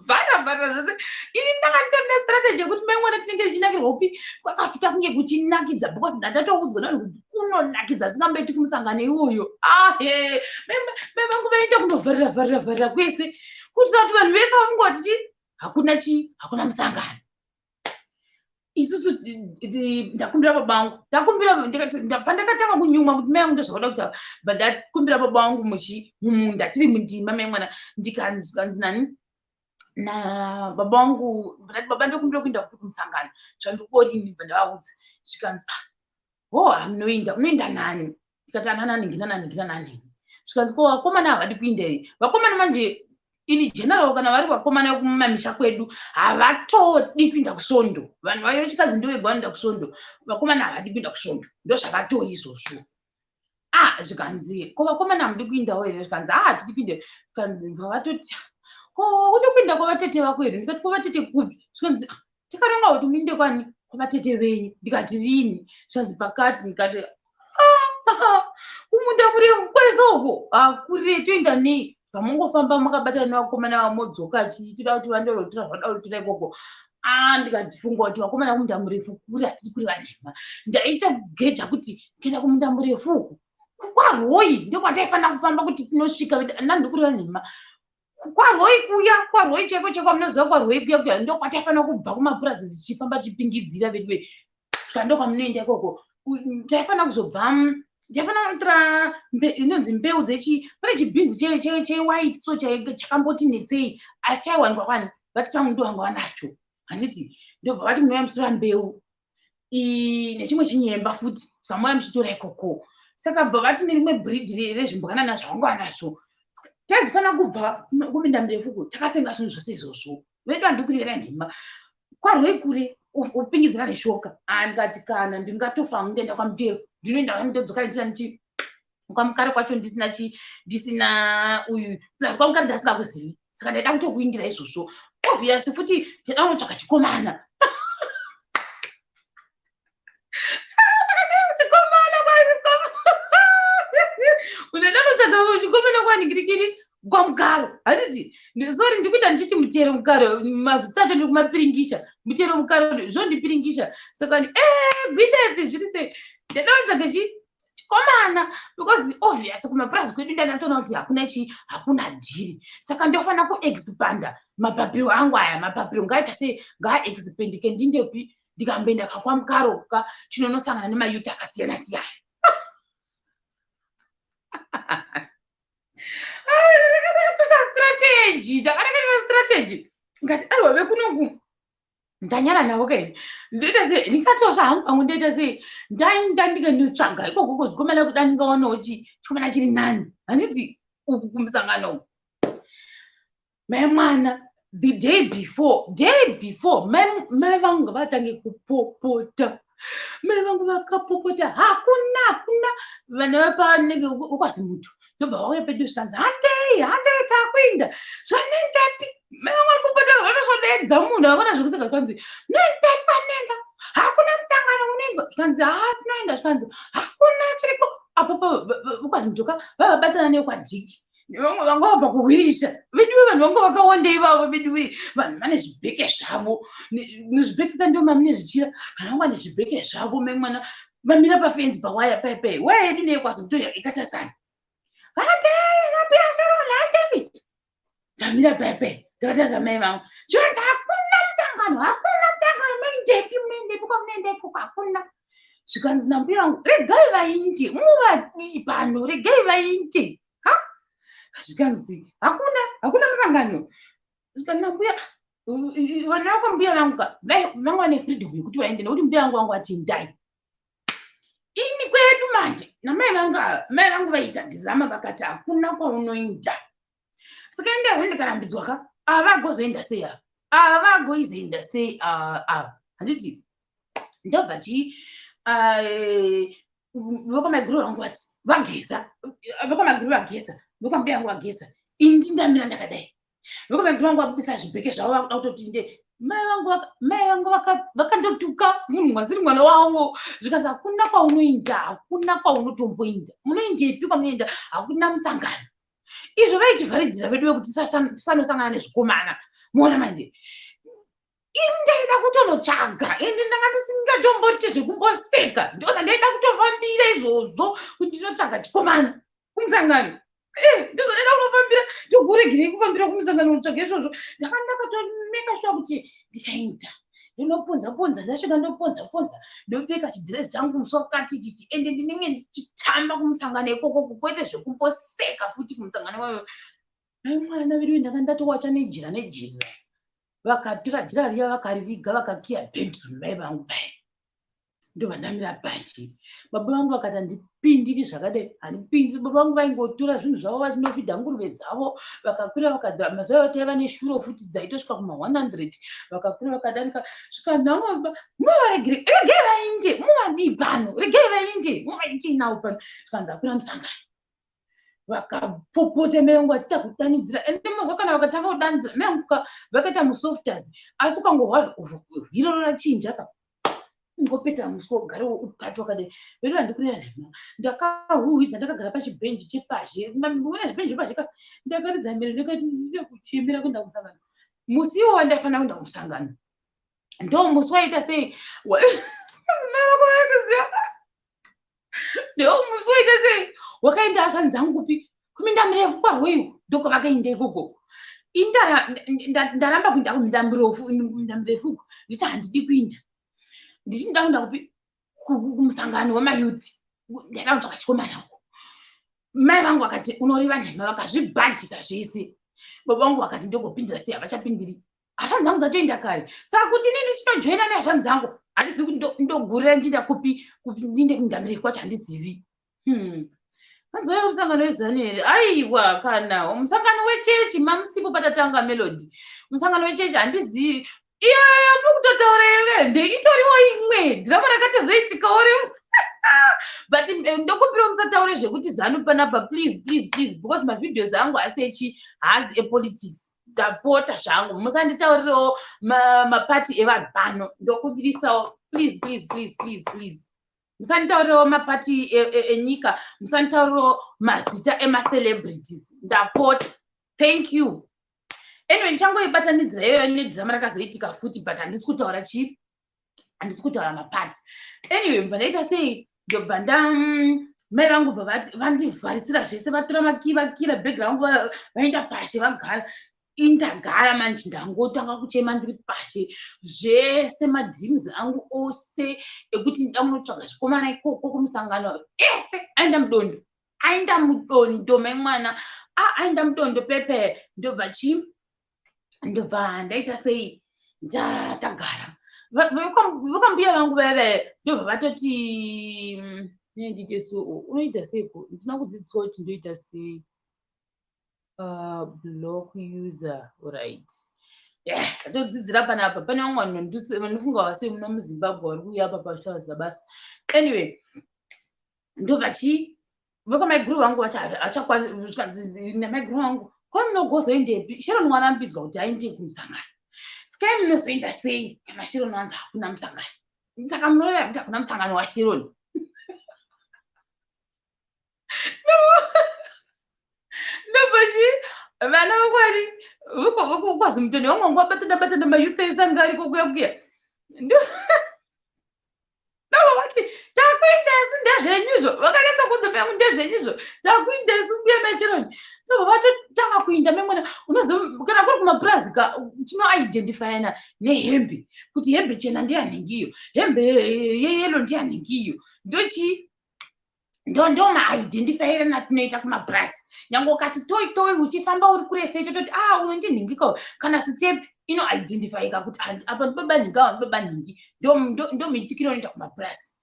bvara bvara zvose. Ini ndanga nditori nestrategy yekuti mai mwana tinenge tichinakirwa kupi, kwakafuta kunge kuchinakidza, because ndatotoudzwa navanhu kuti kunonakidza, singamboiti kumusangano iwoyo. Ahe, mai vangu vaenda kunovharira vharira vharira kwese kuitira kuti vanhu vese vangoti chi, hakuna chi, hakuna musangano. Isusu ndakumbira baba vangu, ndakumbira pandakatanga kunyumwa kuti mai vangu ndozvavada kuita, bva ndakumbira baba vangu muchi mumunda tiri mundima, mai mwana, ndikanzi nani, nababa vangu, ndati, "Baba, ndokumbira kuenda kumusangano." Zvandikorini, bva ndavaudza, zvikanzi, "Ah, ho, hamunoenda, unoenda nani?" Ndikati, "Ananani, nanani, nanani." Zvikanzi, "Ko vakomana havadi kuinda here?" Vakomana manje, in general, kana vari vakomana vekumamisha kwedu havatodi kuinda kusvondo. Vanhu vayo vechikadzi ndo vega vanoenda kusvondo, vakomana havadi kuinda kusvondo, ndo zvakatori izvozvo. Ah, zvikanzi, "Ko vakomana hamudi kuindawo here?" Zvikanzi, "Ah, hatidi kuinda." Zvikanzi, bva vatoti, "Ko udi kuinda kwavatete vako here?" Ndikati, "Kwavatete kupi?" Zvikanzi, "Takaronga kuti muinde kwani, kwavatete venyu." Ndikati, "Rini?" Zvikanzi, "Pakati." Ndikati, "Kumunda murefu kwese uko hakure, toenda nei? Pamungofamba makabatana nevakomana vamodzoka, chiitira kuti vandorotora zvada kutora ikoko." Ah, ndikafunga kuti vakomana kumunda murefu kuri hatiri kuri vanhema. Ndaita kugeja kuti kuenda kumunda murefu uku kwaroi ndokwataifanira kufamba kuti tinosvika nandiri kuri vanhema. Kwaroi kuya, kwaroi chaiko chaiko munoziva kwaroi kuya kuya ndokwataifanira kubva kumapurazi tichifamba tichipingidzira veduwe. Svika ndokwamunoenda ikoko. Taifanira kuzobva taifanira kutora inonzi mbeu dzechi pane chibhinzi chewhite so chakamboti netsei asi chaiwanikwa kwani vati changu ndo vanga vanacho handiti ndobva vati munouya muchitora mbeu nechimwe chinyemba futi zvamauya muchitora ikoko. Saka bva vati nerimwe breed rezvimbwanana zvavanga vanazvo taizofanira kubva kuminda mirefu uko takasenga zvinhu zvose izvozvo. Vedu handikurevera nhema kwarwei kure upingidzira neshoka. Andikati kana ndingatofa hangu ndaenda kwamutero ndinoenda ndodzoka ndisina ndichi kwamukare kwacho ndisina chi ndisina uyu plus kwamukare ndasingakuzivi saka ndaida kutokuindira izvozvo. Obvious futi ndaida kunotsvaka chikomana. Chikomana unoda kutsvaga chikomana kwaningirikiri kwamukaro handiti sorry ndikuita ndichiti mutero mukaro mazita acho ndiri kumapiringisha mutero mukaro zvondipiringisha saka ni Gwineth zviri sei ndaida kutsvaga chikomana because obvious kumapurazi kwedu ndandatoona kuti hakuna chi hakuna dhiri saka ndofanira kuexpanda mapapiro angu aya mapapiro ngaaita sei ngaaexpandike ndindepi ndikamboenda kakwamukaro ka tinonosangana nemayuti akasiyana siyana. Strategy ndakareketera strategy ngati aiwa vekunoku ndanyara navo kai ndoita sei ndingatosva hangu pamwe ndoita sei ndaenda ndikanotsvaga ikoko kuzvikomana kuda ndingawanawo chikomana chiri nani handiti uku kumusangano uku mai mwana the day before day before mai vangu ngavatange kupopota mai vangu vakapopota hakuna hakuna vana vapanenge ukwazimutu ndobva vauya pedu zvikanzi handei handei takuinda zvanendapi mai vangu varikupopota vanosvodedza munhu avona zvekuseka zvikanzi nendapi panenda hakuna musangano unoendwa zvikanzi haa sinoenda zvikanzi hakuna chiriko apo ukwazimutuka vavabatana nekwadhiki vamwe vanga vabva kuhwirisha veduwe vanhu vanga vakawanda ivavo veduwe vanhu vane zvibheke zvavo muzvibheke kandoma mune zvichira vanhu vanga vane zvibheke zvavo mai mwana vamira pafenzi pawaya paipai waya yedu neyekwazoto ikatasana handei nambuya Sharon handei tamira paipai takatarisa mai vangu zvikanzi hakuna musangano hakuna musangano muendepi muendepi kwamunoenda ikoko hakuna zvikanzi nambuya vangu regai vainde muvadii pano regai vainde ha zvikanzi hakuna hakuna musangano zvikanzi nambuya vana vako mbuya vangu ka vanga vane freedom yekuti vaende nekuti mbuya vangu vangu vati ndai ini kwedu manje namai vangu ava mai vangu vaita dhizama vakati hakuna kwaunoenda saka enda ndikarambidzwa ka ava vagozoenda sei ava ava vagoizoenda sei ava handiti ndobva chi vokwamaiguru vangu vati vageza vokwamaiguru vageza vokwambuya vangu vageza ini ndindamira ndakadai vokwamaiguru vangu vabudisa zvibheke zvavo vakuda kutoti nde mai vangu vakandotuka munhu wasiri mwana wavo zvikanzi hakuna kwaunoenda hakuna kwaunotomboenda munoendepi kwamunoenda hakuna musangano izvo vaitivharidzira vedu vekuti tisanosangana nezvikomana muona manje ini ndaida kutonotsvaga ende ndanga ndisingatomboite zvekumboseka ndo zvandaida kutofambira izvozvo kuti ndinotsvaga chikomana kumusangano ndozvandaida kutofambira tokuregerei kufambira kumusangano kutsvaga izvozvo ndanga ndakatomeka sure kuti ndikaenda ndinoponza ponza ndasvika ndoponza ponza ndopfeka chidhirezi changu musi wakati chichi ende ndinenge ndichitamba kumusangano ikoko kwete zvekumboseka futi kumusangano iwayo mai mwana vedu ndanga ndatowacha nejira nejira vakatora jira riya vakariviga vakakiya bedroom mai vangu pai ndobva ndamira pashi baba vangu vakati handipindiri zvakadai handipindiri baba vangu vaingotora zvinhu zvavo vachinofidha nguruve dzavo vakakwira vakadzira mazuva ayo taiva neshuro futi dzaitosvika kuma 100 vakakwira vakadarika zvikanzi vamwe muvaregere regai vainde muvadii pano regai vainde muvaitei navo pano zvikanzi hakuna musangano vakapopota mai vangu vachiita kudanidzira ende mazuva kana vakatanga kudanidzira mai vangu vakaita musoftas asi ukangohwa hwiro rachinja ka ngopeta muswe ugare upati wakadai vedu vandikurira nhema ndakahuhwidza ndakagara pachibhenji chepazhe une zvibhenji zvepazhe ka ndakaridza mhere ndakati ndida kuchemera kuenda kumusangano musi iwo wandaifanira kuenda kumusangano Ndo musi waita sei? Mai vako vari kuziva. Ndo musi waita sei? Wakaenda hasvani dzangu kupi? Kuminda mirefu kwarweyo ndokwavakaenda ikoko. Ndaramba kuenda kuminda mirefu, minda mirefu uko. Ndichiti handidi kuinda. Ndichiti ndakuenda kupi? Kumusangano wemayouth. Ndaida kutsvaka chikomana uko. Mai vangu vakati unoreva nhema, vakazvibhajisa zvese. Baba vangu vakati ndogopindira sei, havachapindiri. Hasvanzi dzangu dzatoenda kare. Saka kuti ini ndichinojoina nehasvanzi dzangu, handizivi kuti ndogurira ndinda kupi, kupi ndinde kuminda mirefu kwacho handizivi. Hanzi waiva musangano weZanu here? Aiwa, kana musangano wechechi mamusipo patatanga Melody. Musangano wechechi handizivi. Iyo yamukutotaura here? Nde itoriwo imwe dhirama rakatozoitikawo re but ndokumbira musataure zvekuti Zanu panapa, please, please, please, because mavideos angu haasi echi, haasi epolitics. Ndapota zvangu, musanditaurirewo mapati evanhu pano. Ndokumbirisawo, please, please, please, please, please, musanditaurirewo mapati enyika, musanditaurirewo mazita emacelebrities, ndapota. Thank you. Anyway, ndichangoibatanidzira iyoyo nedhirama rakazoitika futi, but handisi kutaura chii, handisi kutaura mapati. Anyway, mbva ndaita sei? Ndobva nda mai vangu bva vandivharisira zvese, vatora makii, vakira bhegi rangu, vaenda pashe vagara. Indagara manje, ndangotanga kuchema ndiri pashe. Zvese madreams angu ose ekuti ndida kunotsvaga zvikomana ikoko kumusangano ese aenda mudondo, aenda mudondo. Mai mwana aenda mudondo pepe. Ndobva chii? Ndobva ndaita sei? Ndatagara vekwambuya vangu vaya vaya, ndobva vatoti ndiite so. Unoita seiko? Ndina kudzidziswa kuti ndoita sei. Block user, right? Tatodzidzira panapa. Pane vamwe vanhu vanofunga vasi muno muZimbabwe vari kuuya apa pachitaura basa. Anyway, ndobva chii? Vekwamaiguru vangu namaiguru vangu, ko munogozoendepi? Sharon warambidzwa kuti aende kumusangano. Sky munozoenda sei kana Sharon wanzi hakuna musangano? Saka munoreva kuti hakuna musangano waSharon? Ndobva chi vana vakwari kwaZimutoni vamwe vangu vabatana batana mayouth esanga ariko kuya kuya, ndobva vati takuinda isu, ndezvenyuzvo. Vakanyatsa kunza mai yangu, ndezvenyuzvo, takuinda isu mbuya maSharon. Ndobva vatotanga kuinda. Memwana unoziva kana kuri kumapurazi ka, tinoidentifyana nehembe kuti hembe chena ndeyanhingiyo, hembe yeyellow ndeyanhingiyo. Ndochii? Ndo maidentifyirana tinoita kumapurazi. Nyange ukati toi toi uchifamba uri kure sei, tototi a uyu ndinhingika. Kana step inoidentifyika kuti apa ndibaba nhingi, ava ndibaba nhingi. Ndo miitikiro inoita kumapurazi.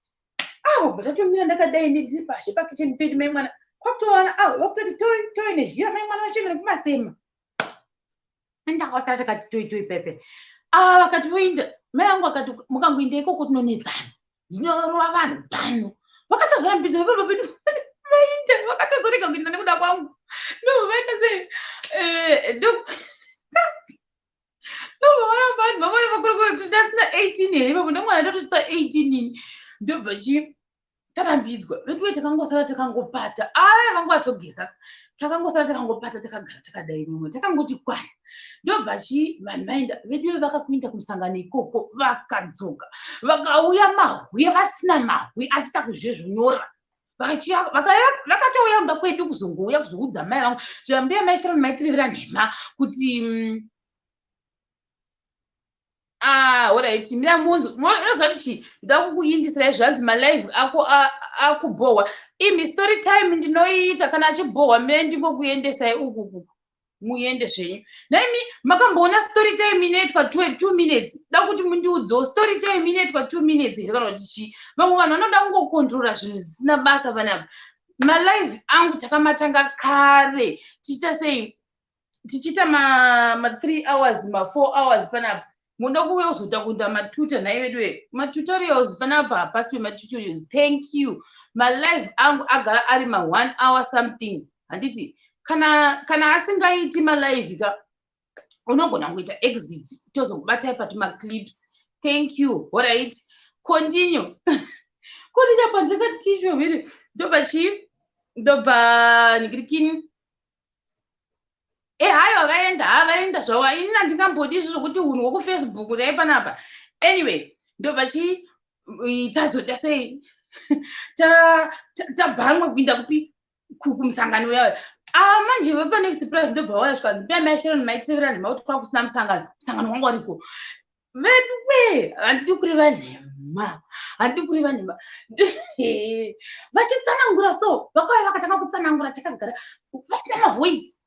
Avo bva tatomira ndakadai ndiri pashe pakicheni pedu. Mai mwana kwakutowana avo vakutoti toi toi nezhira. Mai mwana vachemera kumasema, ndakasara takati toi toi pepe. Ava vakati voinda. Mai vangu vakati mukangoinda ikoko tinonetsana, ndinorova vanhu pano. Vakatozorambidza baba pedu vainda, vakatozorega kuinda nekuda kwangu. No, vaita sei? Ndobva varamba vanhu vamwe vakurukuru kuti ndasina 18 here ipapo? Ndamwana ndatosvitsa 18 ini. Ndobva chii? Tarambidzwa veduwe. Takangosara takangopata. Aya vangu vatogeza, takangosara takangopata, takagara takadai mumwe takangoti kwana. Ndobva chii? Vanhu vaenda veduwe, vakakuinda kumusangano ikoko, vakadzoka vakauya mahwi vasina mahwi, achiita kuzvezvonyora. Vakatouya mumba kwedu kuzongouya kuzoudza mai vangu zvambuya mai Sharon maitirevera nhema kuti ah, alright, mira munzi unozvati chii? Ndoda kukuindisirai. Zvanzi malive ako akubhohwa. Imi, story time ndinoiita kana achibhohwa. Mire ndingokuendesai ukuku, muende zvenyu. Naimi makamboona story time inoitwa 2 minutes? Da kuti mundiudzewo, story time inoitwa 2 minutes here kana kuti chii? Vamwe vanhu vanoda kungokontrora zvinhu zvisina basa panapa. Malive angu takamatanga kare tichiita sei? Tichiita ma3 hours, ma4 hours panapa. Munoda kuuya kuzoita kuita matuta nhai vedu? Matutorials panapa hapasi pematutorials. Thank you. Malive angu agara ari ma1 hour something, handiti? Kana asingaiti malive ka, unogona kuita exit, tozokubatai patumaclips. Thank you. Alright, continue, continue. Pandakatishwa viri, ndobva chii? Ndobva ningirikini. Ehaiwa, vaenda, ha, vaenda zvavo. Ini handingambodi izvo zvokuti unhu hwekufacebook dai panapa. Anyway, ndobva chi tazoda sei, tabhamwa kuinda kupi, kumusangano uyayo. Ah, manje vepanext plus ndobva wauya, zvikanzi, "Mbuya mai Sharon, maitevera nhema kuti kwakusina musangano. Musangano wanga wariko." Veduwe, handidi kureva nhema, handidi kureva nhema. Vachitsanangura so, vakauya vakatanga kutsanangura, takagara vasina mavoice,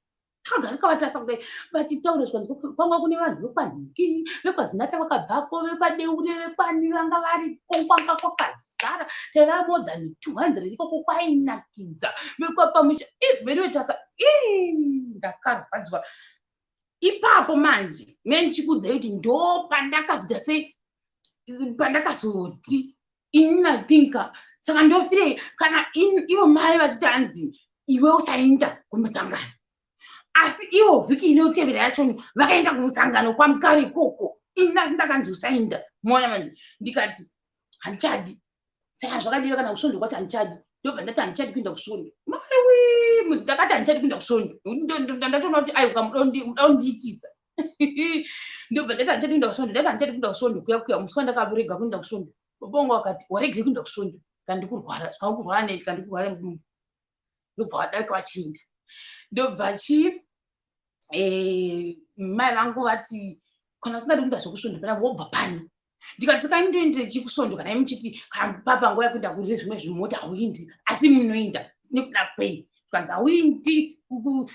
takagara takavatasa kudai, vachitaura, zvikanzi kwanga kune vanhu vekwanhiki, vekwaZinata vakabvako, vekwaDeure, vekwani, vanga variko, kwanga kwakazara, taiva more than 200 ikoko, kwainakidza, vekwapamusha veduwe. Taka ndakarwadziwa ipapo. Manje mine ndichikuudzai kuti ndo pandakazoita sei, pandakazoti ini nathinka, saka ndofirei kana ivo mai vachiti hanzi iwe usaenda kumusangano, asi ivo vhiki inotevera yachoni vakaenda kumusangano kwamukare ikoko, ini asi ndakanzi usaenda. Moona manje, ndikati handichadi. Saka zvakadira kana kusvondo kwati handichadi, ndobva ndati handichadi kuenda kusvondo. Maiwi, ndakati handichadi kuenda kusvondo, ndatoona kuti aiwa, muda kundiitisa. Ndobva ndati handichadi kuenda kusvondo, ndati handichadi kuenda kusvondo kuya kuya. Musi wandakarega kuenda kusvondo, baba vangu vakati, "Waregei kuenda kusvondo?" Kandikurwara, zvikangokurwara nei, kandikurwara mudumbu. Ndobva vadarika vachiinda. Ndobva chi mai vangu vati, "Kana usingadi kuenda zvekusvondo pana, wobva pano." Ndikati, "Saka ndoende chikusvondo kana muchiti papa nguva yekuenda kune zvimwe zvimota hauindi, asi munoinda nekuda kwei?" Zvikanzi hauindi.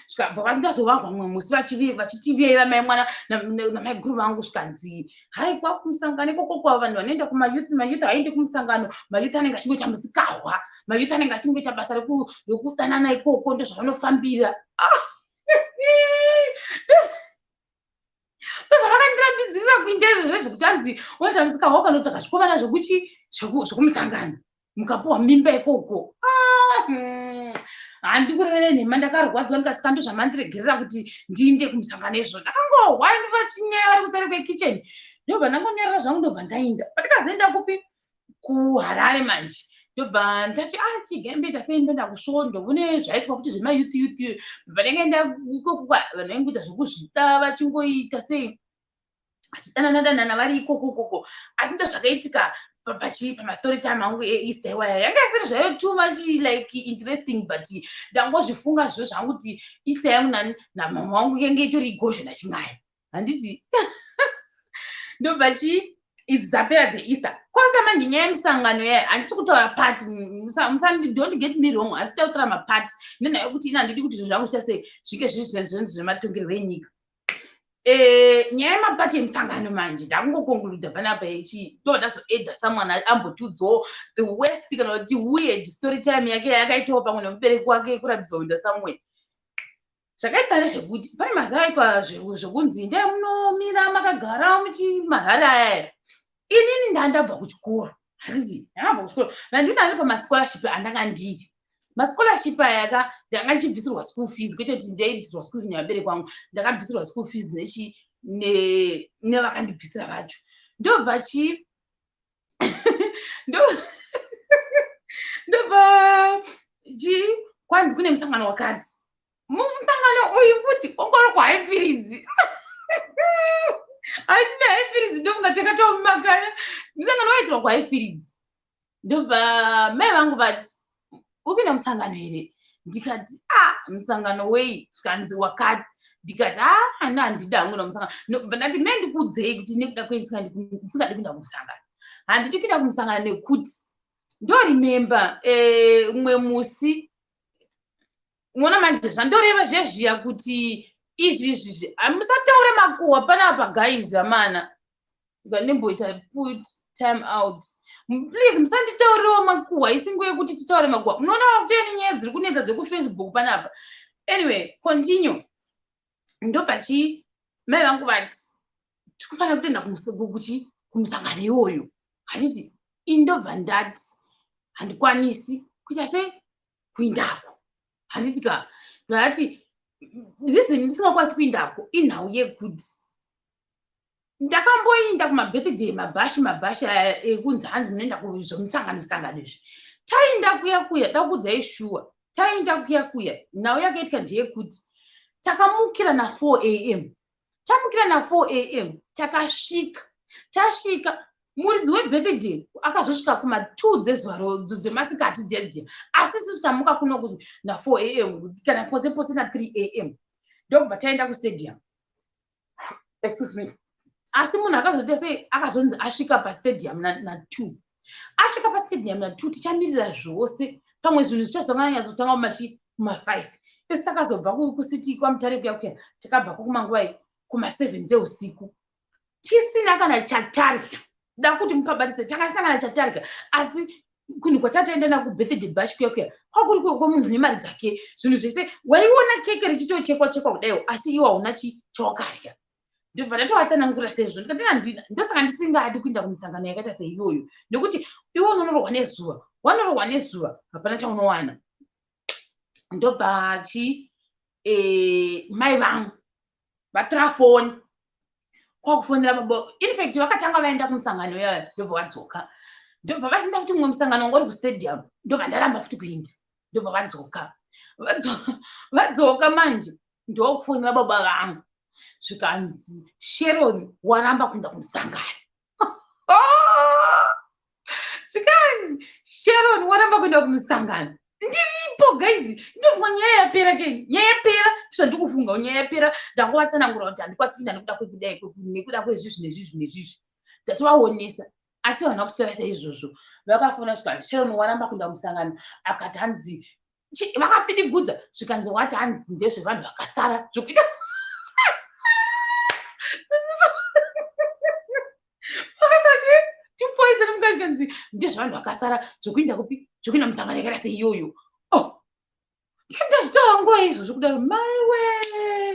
Zvikabva ndazovahwa mumwe musi vachitireva mai mwana namaiguru vangu, zvikanzi, "Hai, kwakumusangano ikoko kwa vanhu vanoenda kumayouth, mayouth haaendi kumusangano, mayouth anenge achingoita musikahwa, mayouth anenge achingoita basa rekudanana ikoko, ndozvavanofambira." Ah! Ndozvavakandirambidzirira kuinda izvozvo zvekuti hanzi unoita musikahwa ukanotsvaga zvikomana zvekuchi zvekumusangano, mukapuwa mimba ikoko. Ah, Handi kurevere nhema, ndakarwadziwa, ndikasika ndozvamandiregerera kuti ndiinde kumusangano izvo. Ndakangohwa vachinyaya vari kuseri kwekitchen, ndobva ndangonyarara zvangu, ndobva ndainda. Patikazoenda kupi, kuHarare manje, ndobva ndati, "Ah, chigembe sei, ndoenda kusvondo." Kune zvaitwa futi zvemayouth youth, vanenge ikoko vanhu vaingoita zvekuzvida, vachingoita sei, vachidanana danana vari ikoko ikoko. Asi ndo zvakaitika pamastory time angu eEaster iwaya. Yanga isiri zvayo too much like interesting, but ndangozvifunga zviro zvangu kuti Easter yangu nani namama wangu yange itori igozho nachimwaya, handiti? Ndobva chi idzi dzapera dzeEaster. Kwanza manje nyaya yemusangano yaya, handisi kutaura party, musandi, don't get me wrong, handisi kuda kutaura maparty nenhau yekuti ina handidi kuti zvinhu zvangu zviita sei, zvinge zviri zvinhu zvematongerwo enyika. Nyaya yemaparty emusangano manje ndakungoconcluda panapa ichi, ndo ndazoedha someone ambotiudzawo the worst kana kuti weird story time yake yakaitawo pamwe nemubereki wake kurambiswa kuenda somewhere. Zvakaitika ndezvekuti pane mazuva aitwa zvekunzi ndee munomira makagara muchimarari ayaya. Inini ndandabva kuchikoro, handiti? Ndakabva kuchikoro, nandina ndiri pamascholarship andanga ndiri. Mascholarship aya ka, ndanga ndichibvisirwa school fees, kwete kuti ndaibvisirwa school fees nevabereki vangu, ndakabvisirwa school fees nechi nevakandibvisira vacho. Ndobva chi ndobva chi kwanzi kune musangano wakati. Mumusangano uyu futi wanga uri kuHighfields, handina Highfields, ndofunga takatomumakana. Musangano waitirwa kuHighfields. Ndobva mai vangu vati, "Uri musangano here?" Ndikati, "A, musangano wei?" Zvikanzi, "Wakati." Ndikati, "A, hana, handidi hangu namusangano." Ndobva ndati, "Mai, ndikuudzei kuti nekuda kwei ndisingadi kuenda kumusangano. Handidi kuenda kumusangano nekuti ndoremember umwe musi." Unoona manje zvandoreva zvezviya kuti izvi izvizvi, musataure makuhwa panapa guys, amana, ndimboita put time out, please. Musanditaurirewo makuhwa, isingo yekuti titaure makuhwa. Munoona vakutoya nenyaya dziri kunetsa dzekufacebook panapa. Anyway, continue. Ndobva chi mai vangu vati, "Tikufanira kutoenda kuchi kumusangano iwoyo, handiti?" Indobva ndati, "Handikwanisi kuita sei, kuindako, handiti ka?" Ndati, "Reason ndisingakwanisi kuindako inhau yekuti ndakamboinda kumabirthday, mabhashi mabhashi aya ekunzi hanzi munoenda zvomusangano musangano izvi. Tainda kuya kuya, dakuudzai shuwa, tainda kuya kuya, nhau yakaitika ndeyekuti takamukira na4 am, tamukira na4 am, takasvika, tasvika Muridzi webirthday akazosvika kuma2 dzezuva dzemasikati dziya dziya, asi isusu tamuka kuno kuti na4 a.m. kana pose pose na3 a.m., ndokubva taenda kustadium. Excuse me. Asi munhu akazoita sei? Akazonzi asvika pastadium na2. Asvika pastadium na2, tichamirira zvose, pamwe zvinhu zvichazonganyatsotanga kumachi kuma5. Isi takazobva kucity kwaMutare kuya kuya, takabvako kumanguvai? Kuma7 dzeusiku, tisina kana chatarya. Da kuti mupabatise, takasina kana chatarya. Asi kunhu kwatataenda nakubirthday bash kuya kuya, kwakuri kwemunhu nemari dzake, zvinhu zvese waiona keke richitochekwa chekwa kudaiwo, asi iwo hauna chi chawakarya. Ndobva ndatovatsanangura sezvo, ndikati handina, ndosaka ndisingadi kuenda kumisangano yakaita seiyoyo, nekuti iwe unonorohwa nezuva, wanorohwa nezuva, hapana chaunowana. Ndobva chi mai vangu vatora foni kwakufonera baba. Infact vakatanga vaenda kumusangano iyayo, ndobva vadzoka, ndobva vasinda kuti mumwe musangano wanga uri kustadium, ndobva ndaramba futi kuinda. Ndobva vadzoka. Vadzoka manje, ndokufonera baba vangu, zvikanzi, "Sharon waramba kuenda kumusangano." Zvikanzi, "Sharon waramba kuenda kumusangano." Ndiripo guys, ndofunga nyaya yapera keni, nyaya yapera, zvandikufunga, nyaya yapera. Ndangovatsanangura kuti handikwanisi kuinda nekuda kwekudai, nekuda kwezvizvi nezvizvi nezvizvi. Ndatovaonesa, asi vanhu vakutora saizvozvo. Vakafona, zvikanzi, "Sharon waramba kuenda kumusangano." Akati hanzi vakapidigudza, zvikanzi wati hanzi ndezvevanhu vakasara zvokuita vakasara tipoison muka. Zvikanzi ndezvevanhu vakasara zvokuinda kupi, zvokuinda musangano yakaita seiyoyo. Oh, ndazvitaura nguva izvozvo kudaro, maiwe,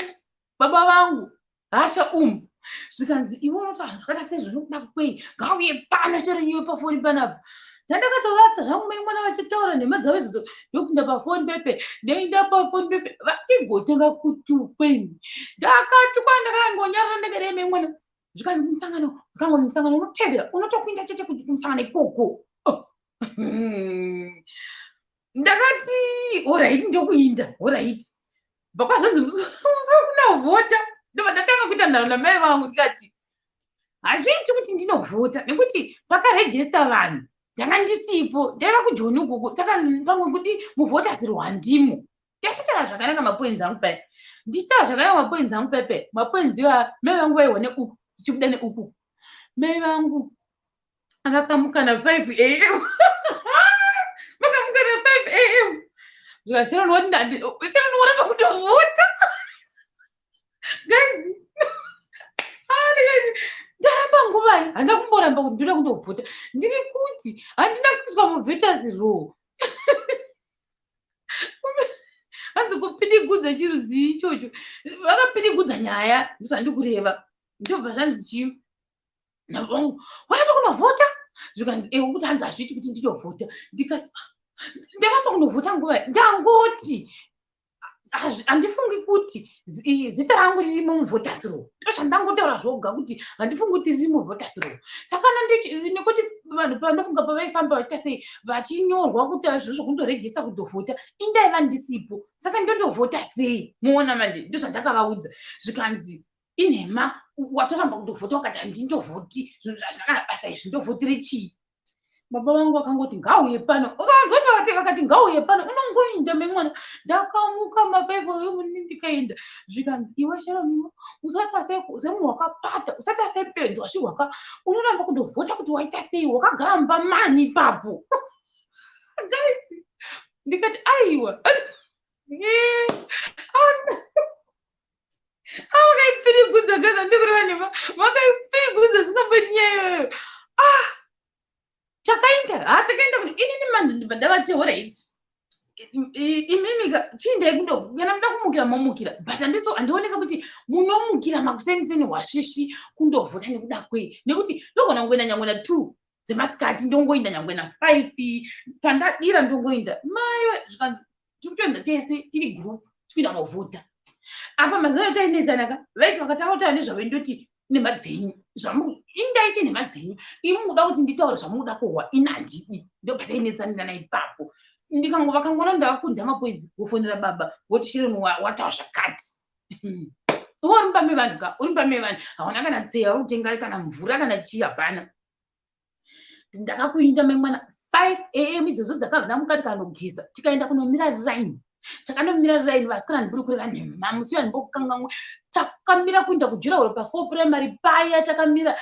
baba vangu hasha umu. Zvikanzi, "Iwe unoti vanhu vakaita seizvo nokuda kwei? Ngauye pano chero iwe pafoni panapa." Ndandakatovatsa zvangu mai mwana vachitaura nhema dzavo idzodzo, ndokupinda pafoni pepe, ndoenda pafoni pepe, vachigotenga kutukweni. Ndakatukwa, ndakangonyarara, ndakadai mai mwana. Zvikanzi, "Musangano kango, musangano unotevera unotokuinda chete kumusangano ikoko." Oh. Ndakati alright, ndokuinda, alright. Bva kwazonzi musi wekunovhota, ndobva ndatanga kuita nharo namai vangu. Ndikati hazviiti kuti ndinovhota nekuti pakarejesta vanhu ndanga ndisipo, ndaiva kuJoni ukoko, saka pamwe kuti muvoters rwandimo. Ndatotaura zvakanaka mapoints angu paya, ndichitaura zvakanaka mapoints angu pepe, mapoints iwa mai vangu vaiwa neuku, tichibuda neuku. Mai vangu vakamuka na5 a.m., vakamuka na5 a.m. Zvikasharon wati, "Sharon waramba kundovhota." Guys, ah, ndikati, "Ndaramba nguvai? Handina kumboramba kuti ndoda kundovhota. Ndiri kuti handina kuiswa muvoters roll." Hanzi kupidigudza chiruzii ichocho, vakapidigudza nyaya, ndozvandikureva. Ndobva zvanzi chii navangu, "Waramba kunovhota." Zvikanzi, "Ewe kuti hanzi hazviiti kuti nditovhota." Ndikati, "Ah, ndaramba kunovhota nguva? Ndangoti handifungi kuti zita rangu ririmo muvoters roll. Ndozvandangotaura zvoga kuti handifungi kuti riri muvoters roll." Saka nekuti vanhu pandofunga pavaifamba vachiita sei, vachinyorwa kuti zviro zvokundorejista kundovhota, indaiva ndisipo, saka ndondovhota sei? Muona manje, ndozvandakavaudza. Zvikanzi, "Inhema, watoramba kundovhota." Wakati, "Handindovhoti, zvinhu zvazvina kana basa izvi, ndovhotire chii?" Baba vangu vakangoti, "Ngauye pano." Vakangoti, vakati, "Ngauye pano, unongoinda memwana." Ndakamuka ma5 ndikaenda. Zvikanzi, "Iwe Sharon, usaita semunhu wakapata, usaita sebenzi wasvirwaka, unoramba kundovhota kuti waita sei? Wakagara mumba mani ipapo?" Guys, ndikati, "Aiwa." Vakaipirigudza gaza, ndikureva nhema, vakaipirigudza singamboiti nyaya iyoyo. Ah, takaenda, ha, takaenda. Inini manje ndibva ndavati, "Alright, imimi chiindai kundo, kana muda kumukira momukira, but handiso handionese kuti munomukira makuseniseni hwashishi kundovhota nekuda kwei, nekuti ndogona kungoenda nyangwe na2 dzemasikati, ndongoinda nyangwe na5 pandadira, ndongoinda." Maiwe, zvikanzi, "Tiri kutoenda tese, tiri group, tikuenda novhota." Apa mazuva atainetsanaka, vaiti vakatanga kutaura nezvavo, ndoti, "Nhema dzenyu, indaiti nhema dzenyu, imi mukuda kuti nditaure zvamukuda kuhwa, ini handidi." Ndobva ipapo vakangoona ndavakunda mapoints, vofonera baba, voti, "Sharon wataura zvakati." Iwe uri mumba mevanhu ka, uri mumba mevanhu, hauna kana tseya uri kutenga kana mvura kana chii, hapana. Ndakakuinda mai mwana 5 am idzodzo dzakabva ndamuka tikanogeza, tikaenda kunomira line. Takanomira line, vasikana, ndiburi kureva nhema, musi uyo handimbokukangamwe. Takamira kuenda kudurawall pa4 Primary paya, takamira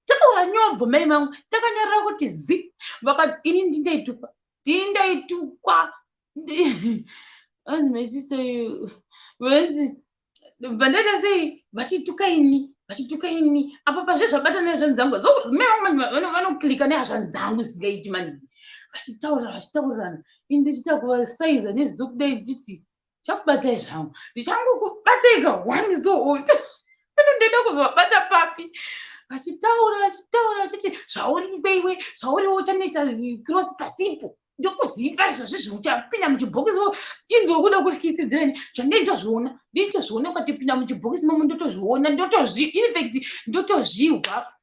takaura nyobvo. Mai vangu takanyarara kuti zi vaka ini ndindaitukwa, ndindaitukwa. Anzi maisisei venzi bva ndaita sei, vachituka ini, vachituka ini. Apa pazve zvabata nehazvanzi dzangu. Mai vangu manje vanoclicka nehazvanzi dzangu zvisingaiti manje, vachitaurira, vachitaurirana, ini ndichiita kuvasaiza neziso kudai, ndichiti chakubatai zvangu, ndichangokubatai ka one. So anondoida kuzovabata papi? Vachitaura, vachitaura, vachiti zvauri iwe, zvauriwo uchanoita cross pasipo, ndokuziva izvozvi, uchapinda muchibhokisi. Inzwa kuda kutyisidzirani zvandinotozviona, ndinotozviona. Ukatopinda muchibhokisi momo, ndotozviona, ndotozvi infact ndotozvihwa,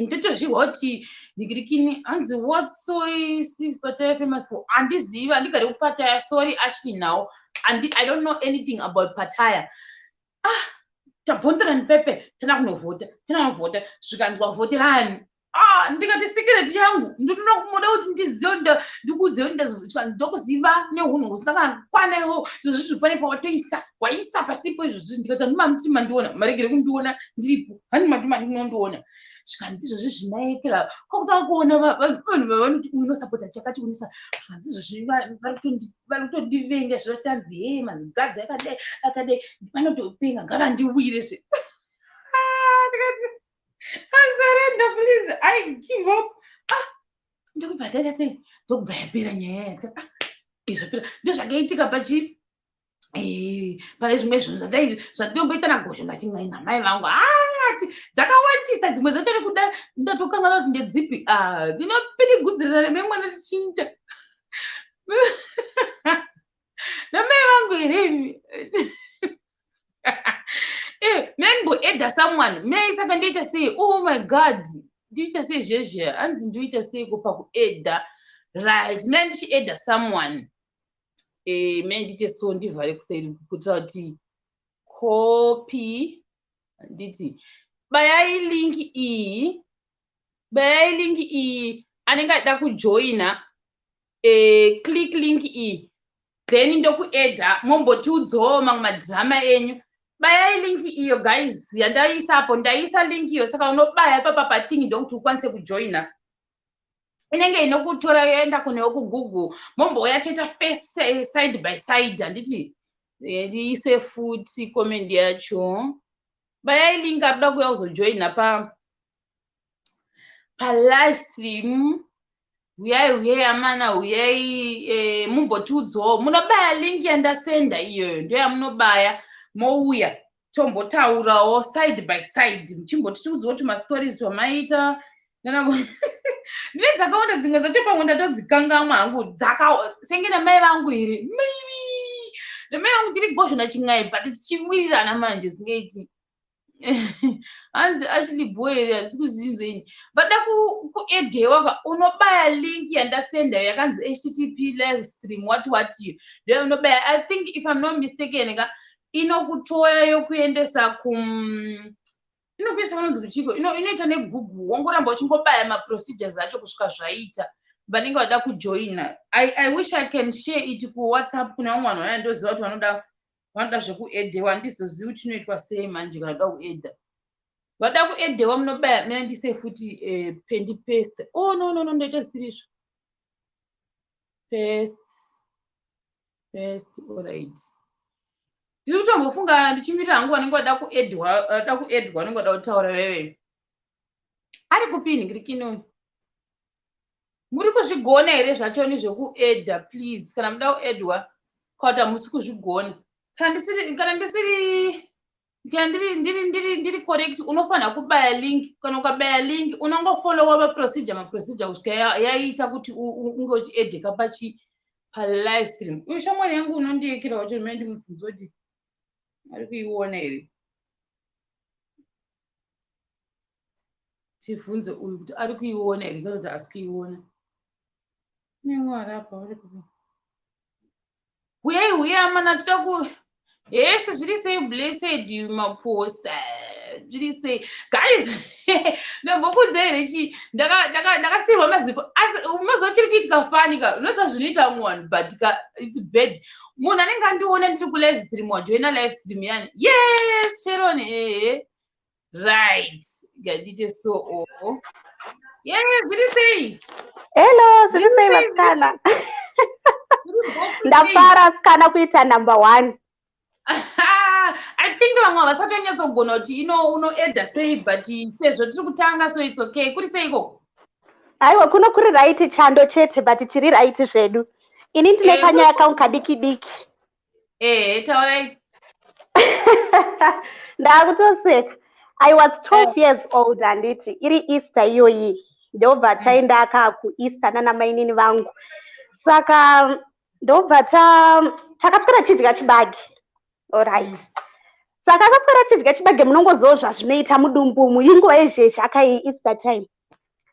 ndotozvihwa kuti ndigirikini. Hanzi, "What Soi 6 Pattaya famous for?" Handizivi, handigari kuPataya. Sorry, Ashley. Now I don't know anything about Pataya. Ah, tabvonzera nipepe, tana kunovhota, tana kunovhota, zvikanzwa vhoterani. Ah, ndikati secret changu ndinoda kumuda kuti ndizive, ndikuudze kuti ndokuziva neunhu husina kana kukwana iwo. Izvozvi zviri pane pawatoisa, waisa pasipo izvozvi. Ndikati handima muchiti mandiona, maregere kundiona ndiripo, hani mati mandinondiona. Zvikanzi izvozvi zvinaekera kwakutanga kuona vanhu vavanoti unosapota chakati unisa. Zvikanzi izvozvi vari kutondivenga, zvinotanzi he mazigadzi akadai akadai, vanotopenga, ngavandiwire zve. Ah, ndikati I surrender, please, I give up. Ah, ndokubva ndaita sei, ndokubva yapera nyaya yaya. Ah, zvapera. Ndozvakaitika pachi pane zvimwe zvinhu zvandinomboita nagosho nachimwe namai vangu. Ati dzakawandisa dzimwe dzacho, nekuda ndatokanganwa kuti ndedzipi. Ndinopinigudzirana nemai mwana tichiita namai vangu here imi? Memboadda someone mai, saka ndoita sei? Oh my God, ndoita sei zvezve? Hanzi ndoita seiko pakuadda? Right, mai, ndichiadda someone, mai, ndiite so, ndivhare kuseri kuitira kuti copy. Nditi bayai link iyi, bayai link iyi. Anenge achida kujoina, click link iyi, then ndokuadda, mombotiudzawo mamwe madhirama enyu. Bayai link iyo, guys, yandaisapo. Ndaisa link iyo, saka unobaya ipapa pathing, ndokuti ukwanise kujoina. Inenge inokutora yoenda kunewo kuGoogle, mombouya toita face side by side. Handiti ndiise futi comment yacho. Bayai link, arikuda kuuya kuzojoina pa palive stream. Huyai, huyai amana, huyai, mumbotiudzawo. Munobaya link yandasenda iyoyo, ndoyamunobaya, mouya tombotaurawo side by side, muchimbotiudzawo tumastories twamaita. Ndine dzakawanda dzimwe dzacho, pamwe ndatodzikangamwa hangu. Dzaka senge namai vangu here? Maybe namai vangu tiri gozho nachin'ai, but tichiwirirana manje singaiti. Hanzi Ashley boy here? Handisi kuzvinzweni. Vada kuaddewa ka, unobaya link yandasenda yakanzi HTTP live stream what what iyo, ndo unobaya. I think, if I'm not mistaken ka, inokutora yokuendesa kum inokuisa vanonzi kuchiko, inoita neGoogle. Wongoramba uchingobaya maprocedures acho kusvika zvaita. Vanenge vada kujoina, I wish I can share it kuWhatsApp kune vamwe vanhu vaya ndoziva kuti vanoda zvekuaddewa. Handizozivi kuti inoitwa sei manje. Kana da kuadda, vada kuaddewa, munobaya mina ndise futi pendi paste. Oh, no, no, no, ndoita zisirizvo. Paste, paste. Alright, ndiri kutombofunga ndichimirira hangu vanenge vada kuaddwa, vada kuaddwa, vanenge vada kutaura veve. Ari kupini ngirikinoni? Muri kuzvigona here zvachoni zvekuadda? Please, kana muda kuaddwa, kana kuti hamusi kuzvigona, kana ndisiri kana ndiri correct, unofanira kubaya link. Kana ukabaya link, unongofollowa maprocedure kusvika yaita kuti unge uchiaddeka pachi palive stream. Uyu shamwari yangu unondiyekera wacho, ndimene ndimubvunza kuti ari kuiona here. Tivhunze uyu kuti ari kuiona here kana kuti haasi kuiona. Nemwari apa vari kupi? Huyai, huyai amana, toda ku hesi. Zviri sei, Blessed Maposa? Zviri sei, guys? Ndambokunze here chii? Ndakasiyirwa maziko, asi mazuva chiri kuitika fanika. Unoziva zvinoita vamwe vanhu, but ka it's bad. Munhu anenge andiona ndiri kulive stream, wajoina live stream yani. Yes, Sharon, ehe, right, ngandite so. O yes, zviri sei? Hello, zviri sei, vasikana? Ndafara, sikana, kuita number one. I think vamwe havasati vanyatsogona kuti unoedha sei, but sezvo tiri kutanga, so it's okay. Kuri sei ikoko? Aiwa, kuno kuri right, chando chete, but tiri right zvedu. Ini ndine kanyaya kangu kadiki diki. Ehe, taurai. Ndakutoseka. I was 12 years old, handiti? Iri Easter iyoyi, ndobva taenda ka kuEaster nana mainini vangu. Saka ndobva takaswera chidya chibage, alright? Saka akaswera chidya chibage, munongoziva zvazvinoita mudumbu, inguva yezhezha akai, Easter time.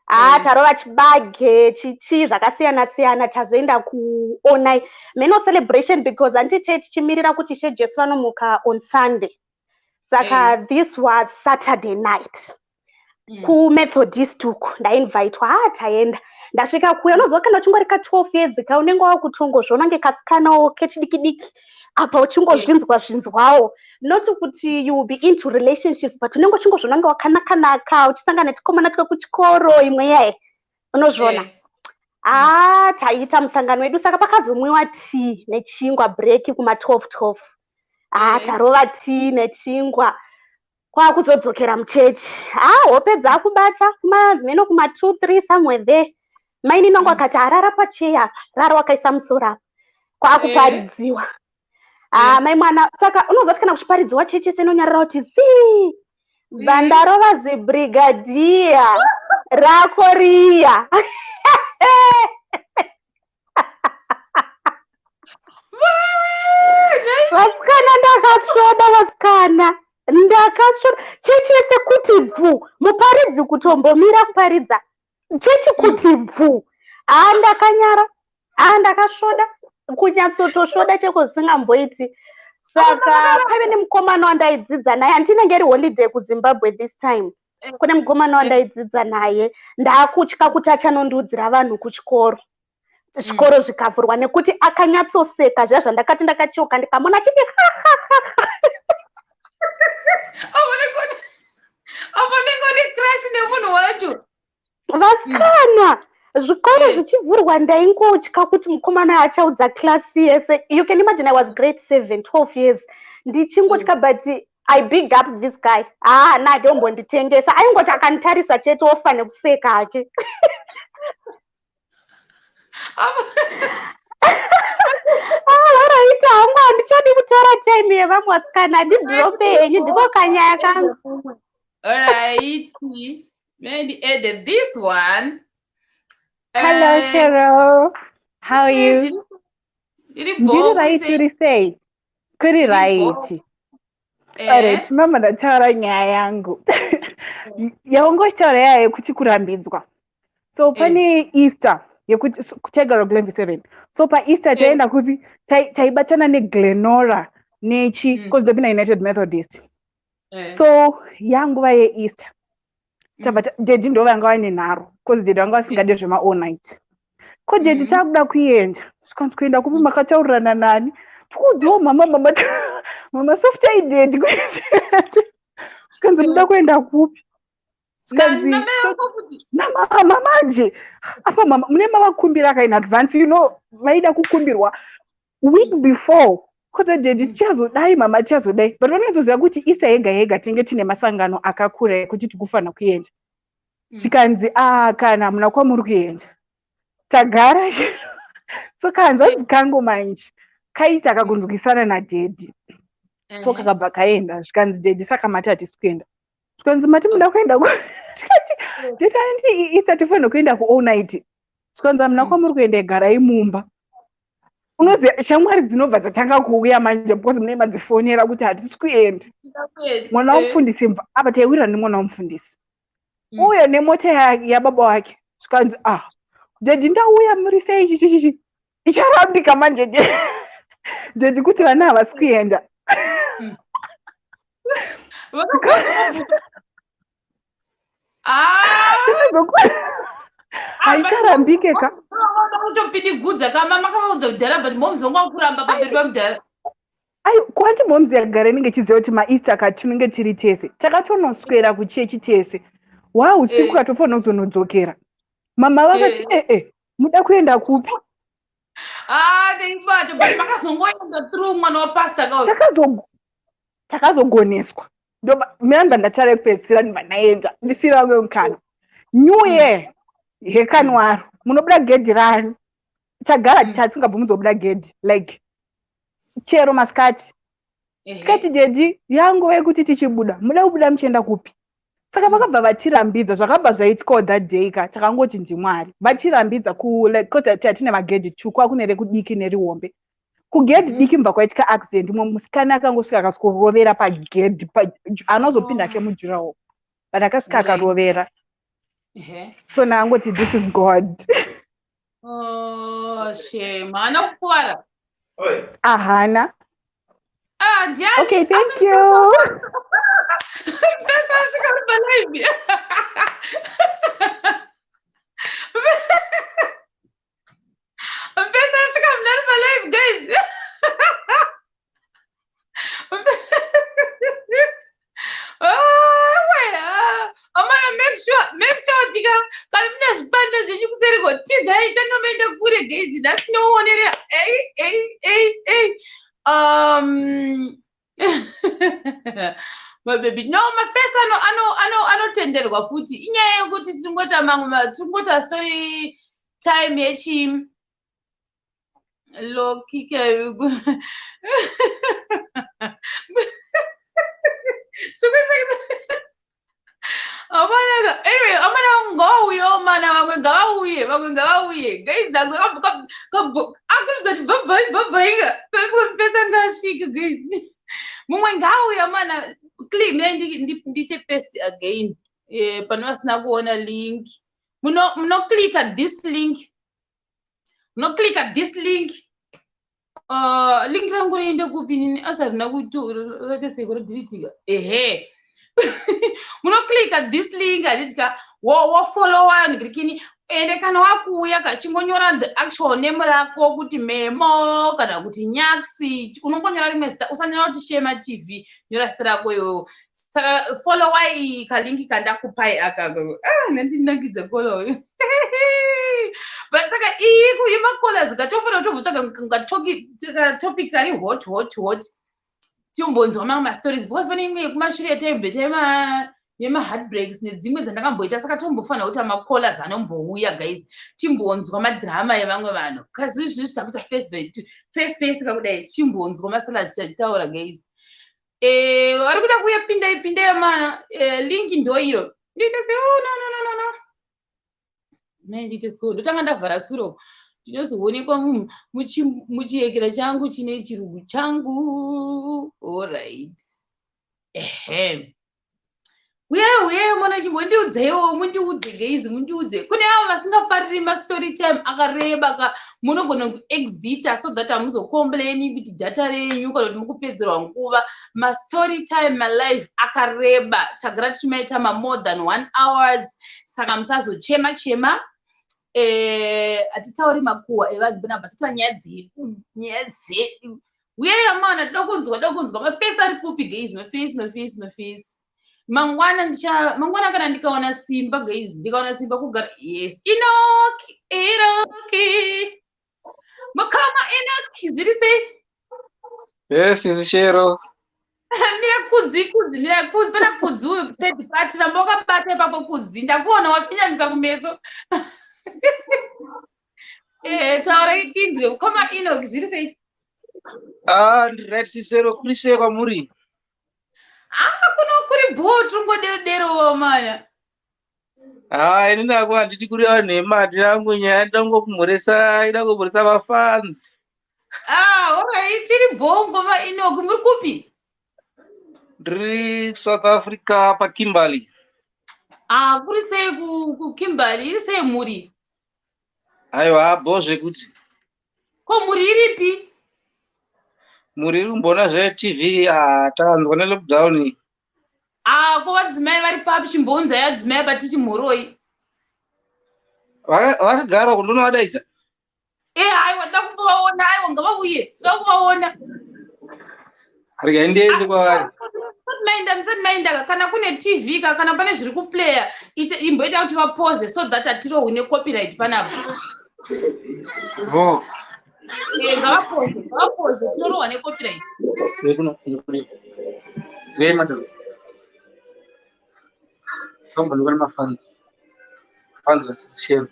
Haa, tarova chibage, chichi, zvakasiyana siyana. Tazoenda kuonai meno celebration, because handiti tichimirira kuti Ishe Jesu vanomuka on Sunday. Saka this was Saturday night kuMethodist uku. Ndainvitwa. Ha, taenda, ndasvika kuya, unoziva kana uchingori ka12 years ka, unenge wakutongozviona ngekasikanawo kechidiki diki apa, uchingozvinzwa zvinzwawo, not kuti you will be into relationships, but unenge uchingozviona nge wakanaka-naka, uchisangana netikomana twekuchikoro, imwe yaye unozviona. Haa, taiita musangano wedu. Saka pakazomwiwa tea nechingwa, break kuma12 12. Haa, tarova tea nechingwa, kwakuzodzokera muchechi. Haa, hope dzakubata mheno kuma2 3, somewhere there. Mainini wangu akati, "Harara pacheya apa, rara wakaisa musoro apa." Kwakuparidziwa. Haa, mai mwana, saka unoziva kuti kana kuchiparidziwa, chechi yese inonyarara kuti zii. Bva ndarova zibrigadier rako riya. Vasikana, ndakasvoda, vasikana, ndakasvoda. Chechi yese kuti bvu, muparidzi kutombomira kuparidza, chechi kuti bvu. Haa, ndakanyara. Haa, ndakasvoda, kunyatsotosvoda cheko zvisingamboiti. Saka paive nemukomana wandaidzidza naye, handinenge iri holiday kuZimbabwe this time. Kune mukomana wandaidzidza naye, ndaakutya kuti achanondiudzira vanhu kuchikoro, zvikoro zvikavhurwa, nekuti akanyatsoseka zviya zvandakati ndakachoka, ndikamona achiti. Apo unenge une crush nemunhu wacho. Vasikana, zvikoro zvichivhurwa, ndaingotya kuti mukomana achaudza klasi yese. You can imagine, I was grade 7, 12 years, ndichingotya. But I big up this guy. Haana adombonditengesa, aingoti akanditarisa chete, ofa nekuseka hake. Alright, hangu handichadi kutora time yevamwe vasikana, handidhirope henyu, ndiko kanyaya kangu. Alright, maybe add this one. Hello, Cheryl. How are you? Ndiri. Ndiri right, uri sei? Kuri right. Alright, mama, ndataura nyaya yangu. Yaungotaura yaya yekuti kurambidzwa. So pane Easter yekuti taigara Glen View 7. So paEaster taenda kupi? Taibatana neGlenora nechi, because ndopinda United Methodist. So yanguva yeEaster. Tabva daddy ndo vanga vane nharo, because daddy vanga vasingade zvema all night. Ko daddy, takuda kuenda. Zvikanzi, "Kuenda kupi? Makataurirana nani?" Tikuudzawo mama, mama, mama, soft daddy. Zvikanzi, "Muda kuenda kupi?" Zvikanzi, "Namama manje." Apa mama mune mavakumbira ka in advance, vaida kukumbirwa week before. Koza daddy, tichazodai mama, tichazodai, but vanonyatsoziva kuti Easter yega yega tinenge tine masangano akakura ekuti tikufanira kuenda. Zvikanzi, "A, kana hamuna kwamuri kuenda, tagara." So kanzvanzi kangu manje kaita kakunzwisana nadaddy, so kakabva kaenda. Zvikanzi, "Daddy, saka mati hatisi kuenda?" Zvikanzi, "Mati muda kuenda?" Tikati, "Daddy, andi Easter tifanira kuenda kuall night." Zvikanzi, "Hamuna kwamuri kuenda, igarai mumba." Unoziva shamwari dzinobva dzatanga kuuya manje, because munenge madzifonera kuti hatisi kuenda. Mwana wamufundisi, apa taiwirira nemwana wamufundisi, uye nemota yababa wake. Zvikanzi, "Ah, daddy, ndauya, muri sei?" Chichichichi icharambika manje, daddy, kuti vana havasi kuenda. Haicharambike ka. Kutopidigudza kama makavaudza kudhara, but moms vanga kuramba pamberi pamudhara. Ai, kwati moms yagara inenge ichiziva kuti maEaster ka tinenge tiri tese. Takatonoswera kuchechi tese. Wa usiku katofanira kuzonodzokera. Mama vakati, "Ee, muda kuenda kupi?" Ah, ndeibato, but makazongoenda through mwana wapastor ka? Takazogoneswa. Miranda ndatara kupedzisira, ndibva ndaenda ndisiri vamwe mukana. New Year hekanwaro, munobuda gedhi rani? Tagara tasingabvumidzi kubuda gedhi, like chero masikati. Tikati, "Daddy, yanguva yekuti tichibuda, muda kubuda muchienda kupi?" Saka vakabva vatirambidza. Zvakabva zvaitikawo that day ka, takangoti ndimwari vatirambidza because tatine magedhi two, kwakune rekudiki nerihombe. Kugedhi diki mubva kwaitika accident. Mumwe musikana akangosvika akasvikorovera pagedhi, anozopinda ke mudurawall, but akasvika akarovera. So naangoti, "This is God." Oh, shame. Haana kukuvara? Ahana. Ah, ndiani? Okay, thank you. Pesa asvika uri palive. Pesa asvika muna ari palive, guys. Ah, well, ah. Amana, make sure kuti ka kana mune zvipanda zvenyu kuseri ko, tizai, tanga maenda kure, guys. Nhasi tinoonerera. Ei, ei, ei, ei. Mabebi, no, mafesi anotenderwa futi. Inyaya yekuti tingoita mamwe, tingoita story time yechi lokike amanaka. Anyway, amana ngavauyewo mana, vamwe ngavauye, vamwe ngavauye, guys. Ndanzwa akuridza kuti bye bye bye ka pesa ngasvika, guys. Mumwe ngaauye amana. Click, ndiite paste again. Pane vasina kuona link, munoclicka this link, munoclicka this link. Link rangu riende kupi nini? Asi harina kurateseko, radhiritika. Ehe, munoclicka this link, handitya wofollowa ndirikini. Ende kana wakuuya kachingonyora the actual name rako, kuti Memo kana kuti Nyaxi, unongonyora rimwe zita. Usanyora kuti Shema TV, nyora zita rako iwewo. Saka followa iyi kalink kandakupai aka. Ah, nandinakidza kola uyu. But saka iyi yemacollars katofanira kutombotsvaga katopic kari hot, hot, hot, timbonzwa mamwe mastories, because pane imwe yekumashure yataibve taima yemaheartbreaks nedzimwe dzandakamboita. Saka tombofanira kuti macallers anombouya, guys, timbonzwa madhirama evamwe vanhu. Kasi izvizvi takuita face by face face kakudai, tichimbonzwa masala tichataura, guys. Vari kuda kuuya, pindai, pindai mana. Link ndo iro. Ndiite se, oh, no, no, no, no, no. Mai, ndiite so, ndotanga ndavhara suro, ndinozoonekwa muchiyekera changu chine chirungu changu. Alright, ehe, uyai, uyai mona, chimbondiudzaiwo, mundiudze, guys, mundiudze. Kune avo vasingafariri mastory time akareba ka, munogona kuexita so that hamuzocomplaini kuti data renyu kana kuti mukupedzerwa nguva. Mastory time malive akareba tagara tichimaita mamore than one hours, saka musazochema chema. Hatitauri makuhwa evanhu panapa, totaura nyaya dzedu, nyaya dzedu. Uyai amana, toda kunzwa, toda kunzwa. Mafesi ari kupi, guys? Mafesi, mafesi, mafesi. Mangwana ndicha, mangwana kana ndikaona simba, guys, ndikaona simba kugara. Yes, Enoki, Enoki, makama Enoki, zviri sei? Yes, Shero. Mira, Kudzi, Kudzi, mira, Kudzi, pana Kudzi uyu third party, ramba wakabata ipapo, Kudzi. Ndakuona wafinyamisa kumeso. Taurai tinzwe, mukoma Enoch, zviri sei? Ah, ndiri right, Sisero, kuri sei kwamuri? Ah, kuno kuri bho, tiringodero dero maya. Ah, ini ndako handidi kureva nhema, handina yangu nyaya, ndangokumhoresa, ida kumhoresa mafans. Ah, alright, tiri bho, mukoma Enoch, muri kupi? Ndiri South Africa, paKimberley. Ah, kuri sei kuKimberley? Iri sei mhuri? Aiwa, bho zvekuti. Ko mhuri iripi? Mhuri iri kumboona zveTV, ah, takanzwa nelockdown. Ah, ko vadzimai vari papi? Chimbounzai vadzimai apa titi mhoroi. Vakagara kundonovadaidza. Eh, aiwa toda kumbovaona, aiwa ngavauye, toda kuvaona. Regai ndiende kwavari. Maenda, musati maenda, kana kune TV ka, kana pane zviri kuplaya, imboita kuti vapoze so that hatirohwi necopyright panapa. Bo. Eh, ngavapoze, ngavapoze, tinorohwa necopyright. Kuno, kuno. Ve madam. Famba ndikona mafans. Fans vasishare.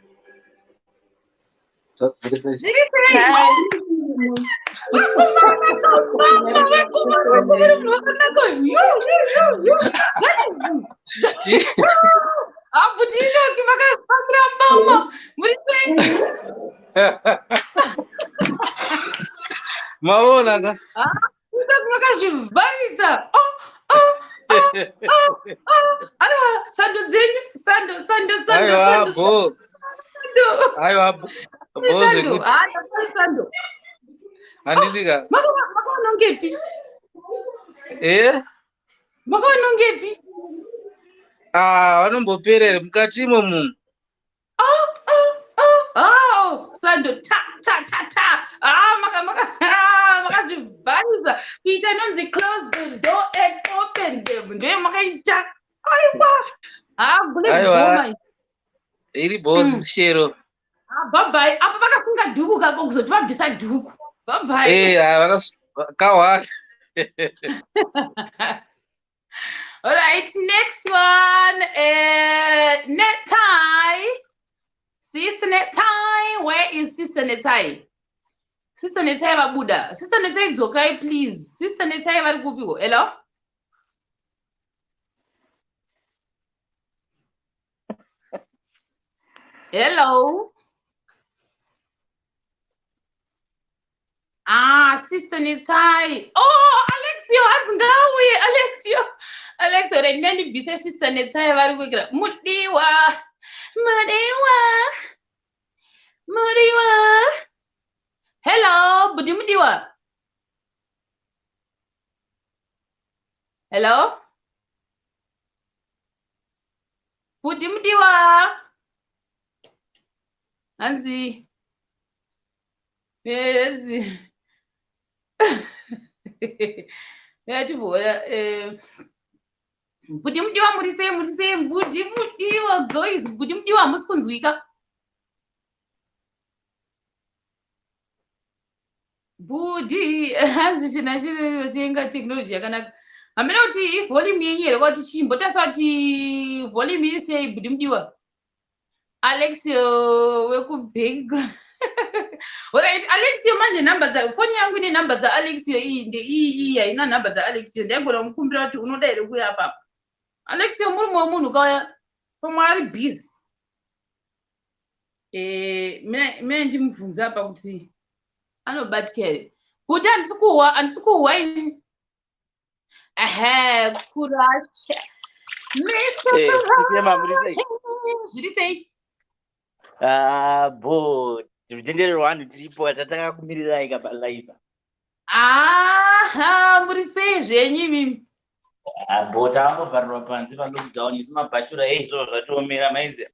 Zviri sei? Abuti Inoki vakafambira mbama. Muri sei? Maona ka? Inoki vakazvivharisa. Oh, oh, oh, oh, oh. Aiwa, sando dzenyu, sando, sando, sando, Aiwa, sando, bo. sando. Aiwa, bo Sando, zvekuti. ah, ndakati sando. Handiti ka? Makavanongepi? Eh? Makavanongepi? Ah, vanombopera here mukati imo munhu? Oh, oh, oh, oh, sando ta ta ta ta. Ah, maka maka ah, makazvivharisa. Kuita inonzi close the door and open them. Ndiyo makaita. Aiwa. Ah, gule Aiwa. zvigoma. Iri boss shero. Ah, bye bye. Apa vakasunga dhuku kako kuzoti vabvisa dhuku. Bye bye. Eh, ah, kahwani. All right, next one. Netai. Sister Netai, where is Sister Netai? Sister Netai vabuda. Sister Netai dzokai please. Sister Netai vari kupiko? Hello? Hello? Ah, Sister Netai. Oh, Alexio, hanzi ngauye, Alexio. Alexio, right, mandibvise Sister Netai vari kuikira. Mudiwa. Mudiwa. Mudiwa. Hello, Budi Mudiwa. Hello? Budi Mudiwa. Hanzi. Hanzi. Yatibora eh Budi Mudiwa muri sei, muri sei, Budi Mudiwa guys, Budi Mudiwa hamusi kunzwika. Budi hanzi china chinotenga technology yakanaka. Hamena kuti ivolume yenyu here kwati chimbotarisa kuti volume iri sei Budi Mudiwa. Alexio wekubig. Alright, Alexio manje namba dza foni yangu ine namba dza Alexio iyi ndeiyi iyi haina namba dza Alexio. Ndaigona kumukumbira kuti unoda here kuuya apapo. Alexio murume wemunhu kauya pamwe ari busy. Eh, mina ndimubvunze apa kuti anobatika here. Kuti handisi kuhwa, handisi kuhwa ini. Ehe, kurashe. Mr. Eh, Sisi muri sei? Zviri sei? Ah, bo, rutenderero rwanhu tiripo tatakakumirirai ka live. Aha, muri sei zvenyu imimi? Ah, bo, takambovharirwa panze pa lockdown isu mabhachura ei zviro zvatiomera maiziya.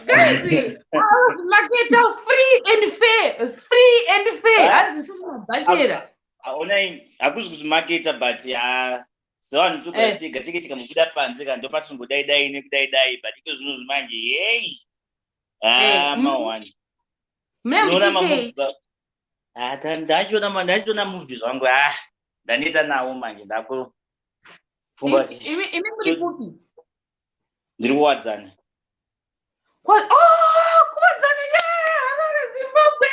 Guys, I was marketer free and fair, free and fair. Hanzi isusu mabhachera. Onai, hakuzi kuzvimaketa but ah, sevanhu togara Eh. tega tege tikambobuda panze ka ndopatinongodai dai nekudai dai but iko zvino zvimanje yei. Ah, Eh, mawani. Mune Unoona muchiitei? mamovie Ah, ndachiona movie zvangu ah, ndaneta nawo manje ndakufunga kuti Imi muri kupi? ndiri kuwadzana. Oh, kuwadzana, yeah, Harare, Zimbabwe.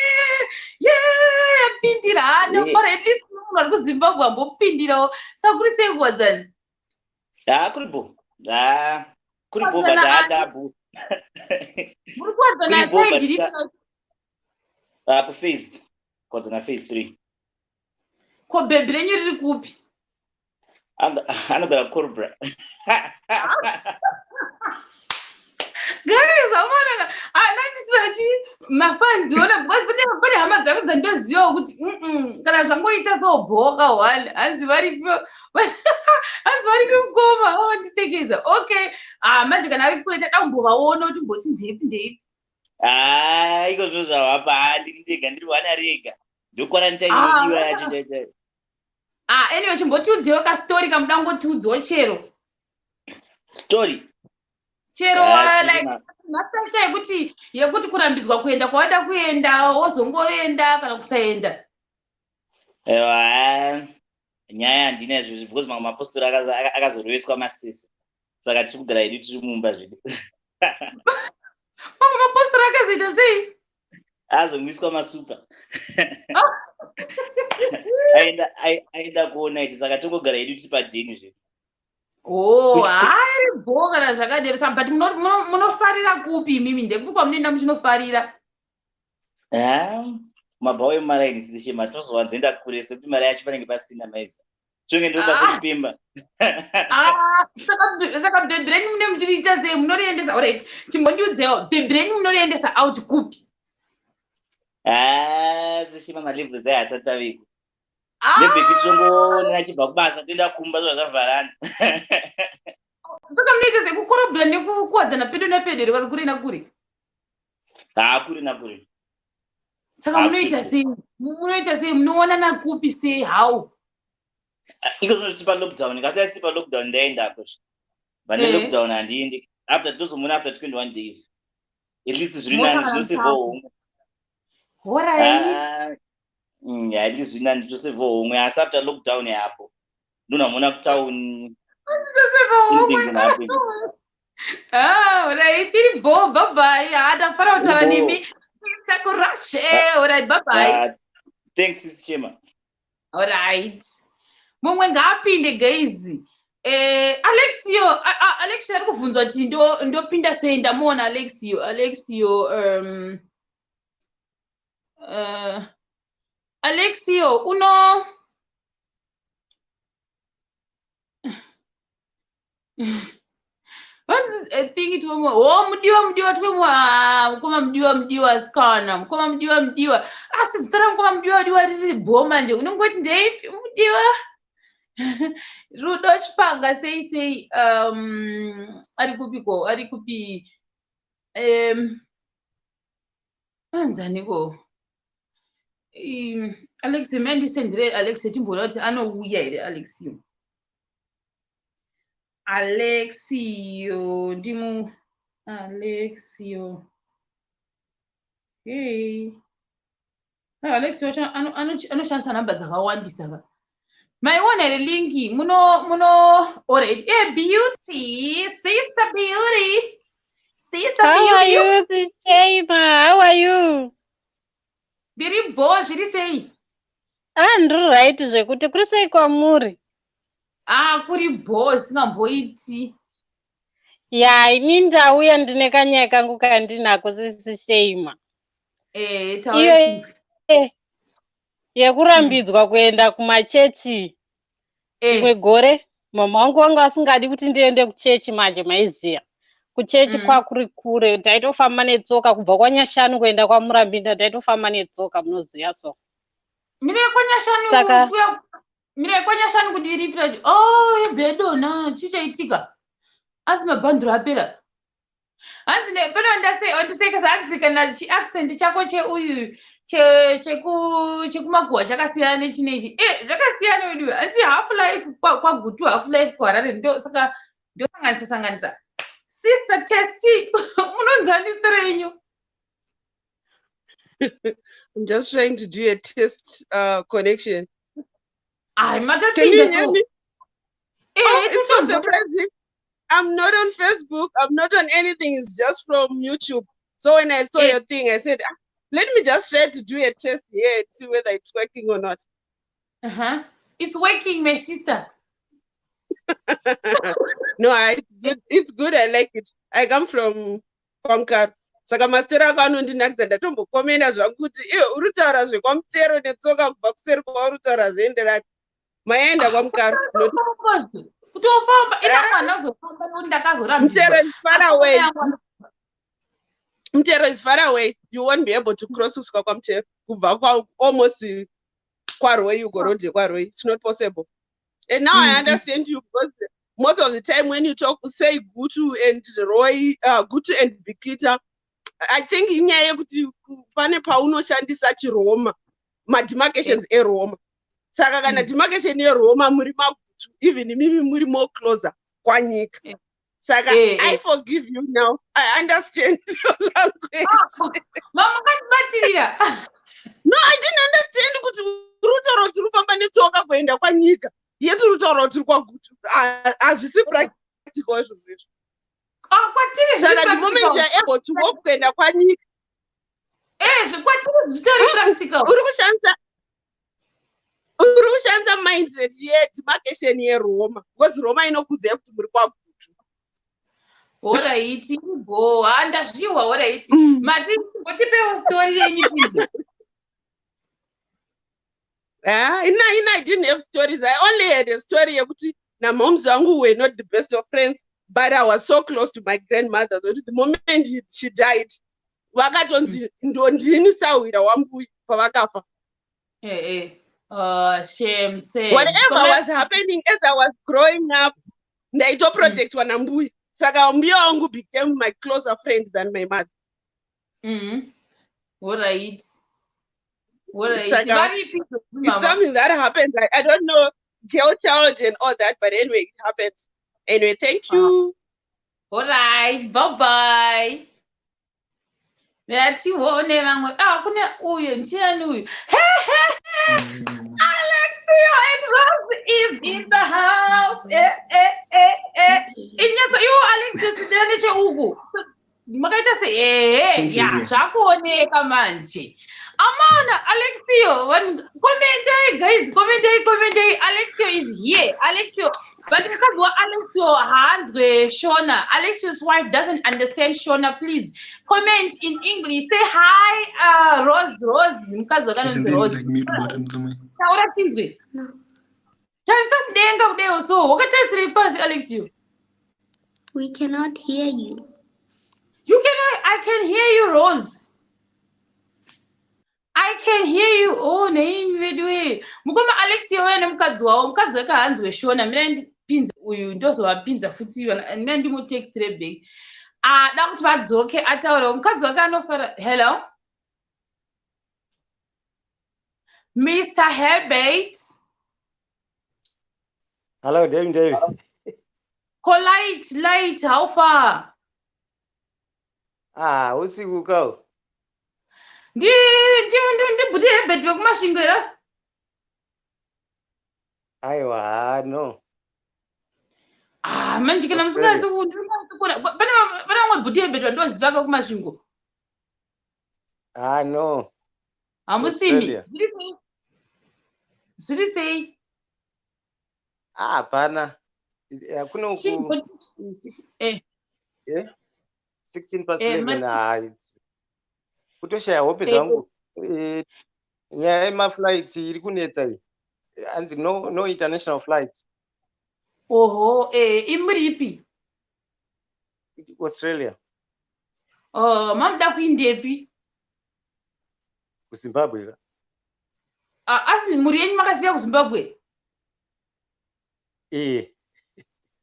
Yeah, pindira. Ah, no, Yeah. but at least munhu ari kuZimbabwe ambopindirawo. Saka kuri sei kuwadzana? Ah, kuri bo. Ah, kuri bo but Kuwadzana ah, ani? tabu. Muri kuwadzana Kuri bo, side but ripi? Ah, kuphase. Kuwadzana phase 3. Ko bhebhi renyu riri kupi? Anogara Cobra. Guys, amonaka anachitira chi mafans ona, because pane hama dzangu dzandozivawo kuti kana zvangoita sobhoka one, hanzi varipo, hanzi varipi mukoma vandisekesa. Okay, ah, manje kana ari kure, tada kumbovaona kuti mboti ndeipi ndeipi. Ah, iko zvino zvavapa. Ha, ndiri ndega, ndiri wana rega, ndokwarantine inodiwa yacho ndaita. Ah, anyway, chimbotiudziwo kastori kamuda kungotiudziwo chero. Story? Chero. Ah, like Shema. Masaita yekuti kurambidzwa kuenda kwawada kuenda, wozongoenda kana kusaenda. Ewa, nyaya handina izvozvi because mamwe mapostori akazoroveswa masese, saka tiri kugara hedu tiri mumba zvedu. Mamwe mapostori akazoita sei? Azomwiswa masupa, aenda kuona iti, saka tongogara hedu tiri padheni zvedu. Oh, hairi bho kana zvakadero. Sa but munofarira kupi imimi? Ndekupi kwamunoenda muchinofarira? Ha, mabhawa emumaraini, sishema, tozowanzoenda kure sekuti mari yacho panenge pasina maiza, tonge ndo Ah. pasiri Ah, saka bhebhi renyu mune muchiriita sei? Munoriendesa, alright, chimbondiudzewo, bhebhi renyu munoriendesa out kupi? Ha, sishema, malevels aya asati aveko. Ah, Nebhebhi titongoona achibva kubasa, toenda kumba zva zvavharana. Saka munoita sekukorobhera nekukuwadzana pedo nepedo here, kana kure nakure? Ha, kure nakure. Saka Ah, munoita kure. sei? Munoita sei? Munoonana kupi? Sei? How? Iko zvino tipa lockdown, kasi asi pa lockdown ndaendako, but nelockdown handiendi. After tozomuona after 21 days at least, zviri nani. Mosangana. Zvinosevhawo homwe. Alright. Ah, at least zviri nani, tosevhawo homwe, asi after lockdown yapo ndonamona kutauni. Toseva homwe. Anything can happen. Ah, alright, iri bho. Bye bye. Ha, tafara kutaura Iri bho. nemi. Sakurashe. Alright, bye bye. Ah, thanks, Sis Shema. Alright, mumwe ngaapinde, guys. Alexio, Alexio ari kubvunzwa kuti ndopinda sei. Ndamuona Alexio. Alexio, Alexio uno What's a thing twemo? Oh, mudiwa, mudiwa twemo. Ah, mukoma mudiwa, mudiwa asikana, mukoma mudiwa, mudiwa. Asi zita ramukoma mudiwa, mudiwa riri bho manje. Unongoti ndeipi mudiwa? Rudo Chipanga, sei sei? Ari kupiko? Ari kupi? Anzaniko? Alex, mandisendere Alex, timboona kuti anouya here Alexio. Alexio, ndimu Alexio. Hey. Ah, Alexio wacho anoshandisa nhamba dzakawandisa ka. Maiona here linki? Muno, alright. Beauty, sister Beauty. Sister How are Beauty. you, Shema? How are you? Ndiri bho, zviri sei? Ah, ndiri right zvekuti. Kuri sei kwamuri? Ah, kuri bho, singamboiti. Ya, ini ndauya ndine kanyaya kangu kandinako, sisi Shema. Taura Iyo chinzwi. yekurambidzwa kuenda kumachechi. Rimwe gore mama vangu vanga vasingadi kuti ndiende kuchechi. Manje maiziya kuchechi kwakuri kure, taitofamba netsoka kubva kwaNyashanu kuenda kwaMurambinda, taitofamba netsoka, munoziya so. Mire kwaNyashanu. Mire kwaNyashanu kuti iripi racho? Oh, yebhedona, chichaitika. Asi mabhanduru apera. Hanzi pano wandisekesa, hanzi kana chiaccent chako cheuyu chekumakuhwa chakasiyana nechinechi. Zvakasiyana wedu. Handiti half life kwaGutu, half life kuHarare, ndo saka ndosanganisa sanganisa. Sister Testy, munonzwani zita renyu? I'm just trying to do a test connection. Ai, Can you matopinda hear so. me? Oh, it's so Totonzwa. surprising. I'm not on Facebook. I'm not on anything. It's just from YouTube. So when I saw your thing, I said, "Ah, let me just try to do a test here and see whether it's working or not." It's working, my sister. No, I it's good. I like it. I come from kwaMukaro. Saka masitero ako anondinakidza, ndatombokomenda zvangu kuti iwe uri kutaura zvekwaMutero netsoka kubva kuseri kwauri kutaura zvoenderana. Maenda kwaMukaro. Kutofamba, ina mwana azofamba nekuti ndakazorambidzwa. Mutero is far away. Mutero is far away. You won't be able to cross kusvika kwaMutero kubva kwa almost kwaRoy, ugorodhe kwaRoy. It's not possible. And now I understand you, because most of the time when you talk, say Gutu and Roy, Gutu and Bikita, I think inyaya yekuti pane paunoshandisa chiRoma, mademarcations eRoma. Saka kana demarcation yeRoma, muri maGutu, even imimi muri more closer kwaNyika. Saka I forgive you now. I understand your language. Mama, kandibatirira. No, I didn't understand kuti uri kutaura kuti uri kufamba netsoka kuenda kwaNyika, yet uri kutaura kuti uri kwaGutu. Hazvisi practical izvozvo izvo. Ah, kwatiri Saka the moment you are able to walk kuenda kwaNyika, Kwatiri zvitori practical. Uri kushandisa mindset yedemarcation yeRoma, because Roma inokudzai kuti muri kwaGutu. Alright, bo ha, ndazviwa. Alright, mati ngotipewo story yenyu tinzwe. Ah, ina I didn't have stories. I only had a story yekuti namoms vangu were not the best of friends, but I was so close to my grandmother. So the moment she died, vakatonzi ndo ndini sahwira wambuya pavakafa. Shame, shame. Whatever was happening as I was growing up, ndaitoprotectwa nambuya. Saka mbuya wangu became my closer friend than my mother. Alright. Saka, Varipi? it's something that happens. I don't know, girl child and all that, but anyway, it happens. Anyway, thank you. Alright, bye bye. Ngatione vamwe. Ah, kune uyu, ndiani uyu? He he he, Alexio and Rose is in the house. Eh eh eh eh, inyatso iwo Alexio, swidera necheuku. Makaita se ehe ya, zvakuoneka manje. Amana Alexio, commentai guys, commentai, commentai. Alexio is here. Alexio, but mukadzi waAlexio haanzwe Shona. Alexio's wife doesn't understand Shona. Please comment in English. Say hi, Rose. Rose, mukadzi wakanonzi Rose, taura tinzwe. Tarisa mudenga kudewo, so wakatarisirei pasi, Alexio? We cannot hear you. You cannot? I can hear you, Rose. I can hear you. Oh, neimi vedu. Mukoma Alexio uye nemukadzi wavo, mukadzi wake haanzwe Shona. Mina ndipinze uyu, ndozovapinza futi. Mina ndimutextire back. Ada kuti vadzoke ataurewo. Mukadzi wake anofara. Hello, Mr Herbert. Hello, David, David. Ko light, light, how far? Ah, usiku kawo. Ndi ndi ndi ndibhuti Herbert vekuMasvingo here? Aiwa, no. Ah, manje kana Australia. musingazi kuona, pane vamwe bhuti Herbert vandoziva kuMasvingo. Ah, no. Hamusimi? Australia. Zviri sei? Zviri sei? Ah, hapana. Hakuna uku. Eh? 16 past 11. Ah, kutoshaya hope zvangu. Nyaya yemaflights iri kunetsa iyi. Hanzi no, no international flights. Oho, imuripi? Australia. Oh, mamuda kuindepi? KuZimbabwe ka. Ah, asi mhuri yenyu makasiya kuZimbabwe? Eh.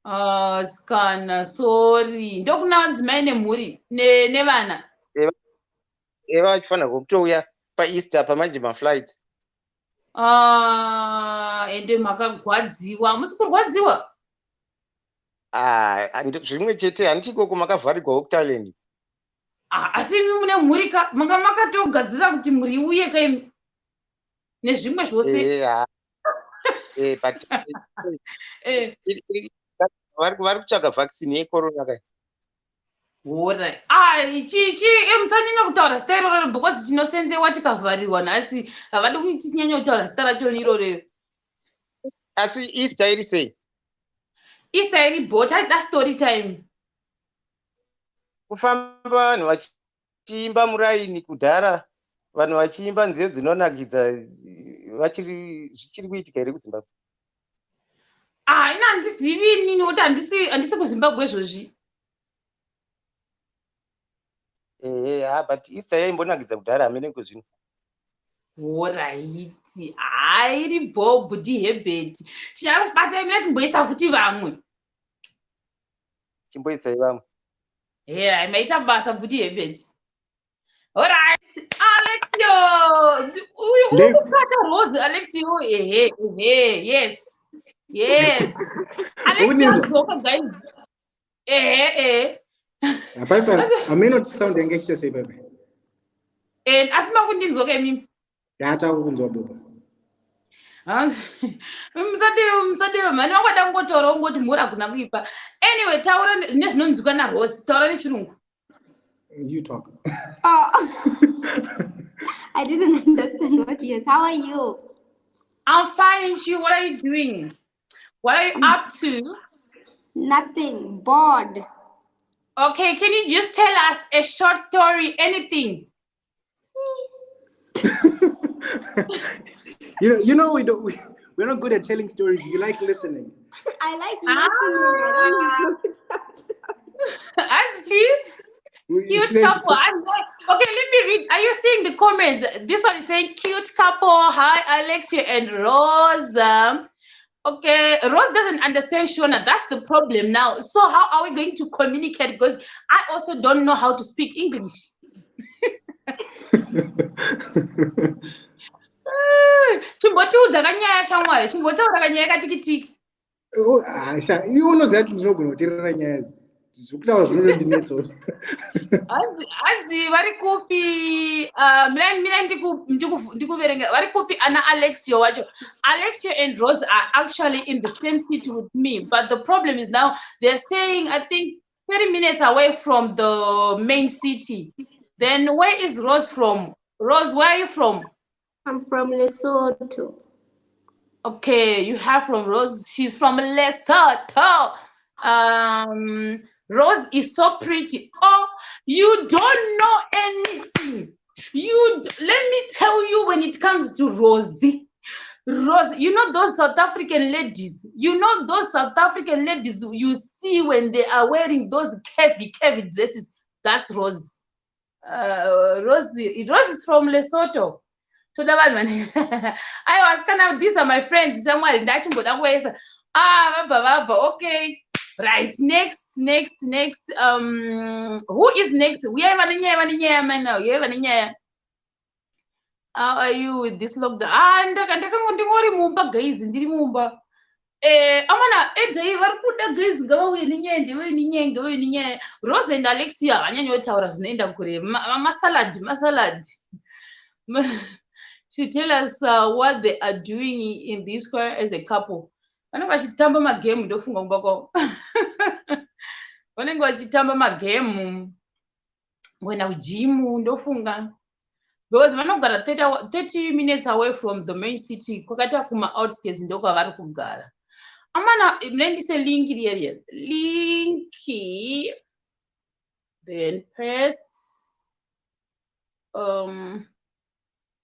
Ah, sikana, sorry. Ndokuna madzimai nemhuri nevana. Vachifanira kutouya paEaster, pamanje maflights. Ah, ende makagwadziwa, musi kurwadziwa. Ah, zvimwe chete, handiti ikoko makavharigwawo kuThailand? Ah, asi imi mune mhuri ka, manga makatogadzira kuti mhuri iuye kaimi nezvimwe zvose. Eh, but vari kutsvaga vaccine yecorona kai. Alright. Ah, chi musanyanya kutaura zita iroro, because tinosenzewa tikavharirwa nhasi. Havadi kuti tinyanye kutaura zita racho iroro. Asi Easter iri sei? Easter iri bo, taida story time. Kufamba vanhu vachiimba muraini kudhara, vanhu vachiimba nziyo dzinonakidza, vachiri, zvichiri kuitika here kuZimbabwe? Ah, ina handizivi inini, kuti handisi kuZimbabwe izvozvi. Ehe, ha, but Easter yaimbonakidza kudhara, hamene kwezvino. Alright, hairi bhobhu dihebheti. Tichakubata imina, timboisa futi vamwe. Chimboisai vamwe. Yeah, maita basa, bhuti Hebeti. Alright, Alexio, uyu uri kubata Rose, Alexio, ehe, ehe, yes. Alexio dzoka, guys. Ehe, ehe. Paipa, hameno kuti sound yange ichiita sei paipa. Asi makundinzwa ke mimi? Yatakukunzwa, bobo. Musadiro, musadiro mhani, wangada kungotaura ungoti mhuri hakuna kuipa. Anyway, taura nezvinonzwika naRose, taura nechirungu. You talk. Oh, I didn't understand what you. How are you? I'm fine, and you? What are you doing? What are you up to? Nothing. Bored. Okay, can you just tell us a short story, anything? You know, we don't, we're not good at telling stories. We like listening. I like listening. I don't know. As you cute couple. I'm like, okay, let me read. Are you seeing the comments? This one is saying cute couple. Hi, Alexia and Rose. Okay, Rose doesn't understand Shona. That's the problem now. So how are we going to communicate? Because I also don't know how to speak English. Chimbotiudza kanyaya, shamwari, chimbotaura kanyaya katikitiki. Oh, ah, sha, iwe unoziva kuti ndinogona kuteerera nyaya idzi, zvokutaura zvinotondinetsa. Hanzi vari kupi? Mirai, mirai, ndikuverenga. Vari kupi ana Alexio wacho? Alexio and Rose are actually in the same city with me, but the problem is now they're staying, I think, 30 minutes away from the main city. Then where is Rose from? Rose, where are you from? I'm from Lesotho. Okay, you have from Rose. She's from Lesotho. Rose is so pretty. Oh, you don't know anything. Let me tell you, when it comes to Rosie, Rose, you know those South African ladies. You know those South African ladies you see when they are wearing those curvy, curvy dresses. That's Rose. Rosie, Rose is from Lesotho. Toda vanhu vane, aiwa, asikana, these are my friends, shamwari, ndachimboda kuvaisa. Ah, vabva, vabva. Okay, right, next, next, next. Who is next? Uyai vane nyaya, vane nyaya mana, uyai vane nyaya. How are you with this lockdown? Ah, ndakango ndingori mumba, guys, ndiri mumba. Amana edai vari kuda, guys, ngavauye nenyaya, ndevauye nenyaya, ngavauye nenyaya. Rose and Alexia havanyanyotaura zvinoenda kure. Masalad, masalad. To tell us what they are doing in this square as a couple. Vanenge vachitamba magemu, ndofunga, kumba kwavo vanenge vachitamba magemu, kuenda kujimu, ndofunga, because vanogara 30 minutes away from the main city, kwakaita kuma-outskirts, ndokwavari kugara. Amana, muna link riya riya, link, then paste.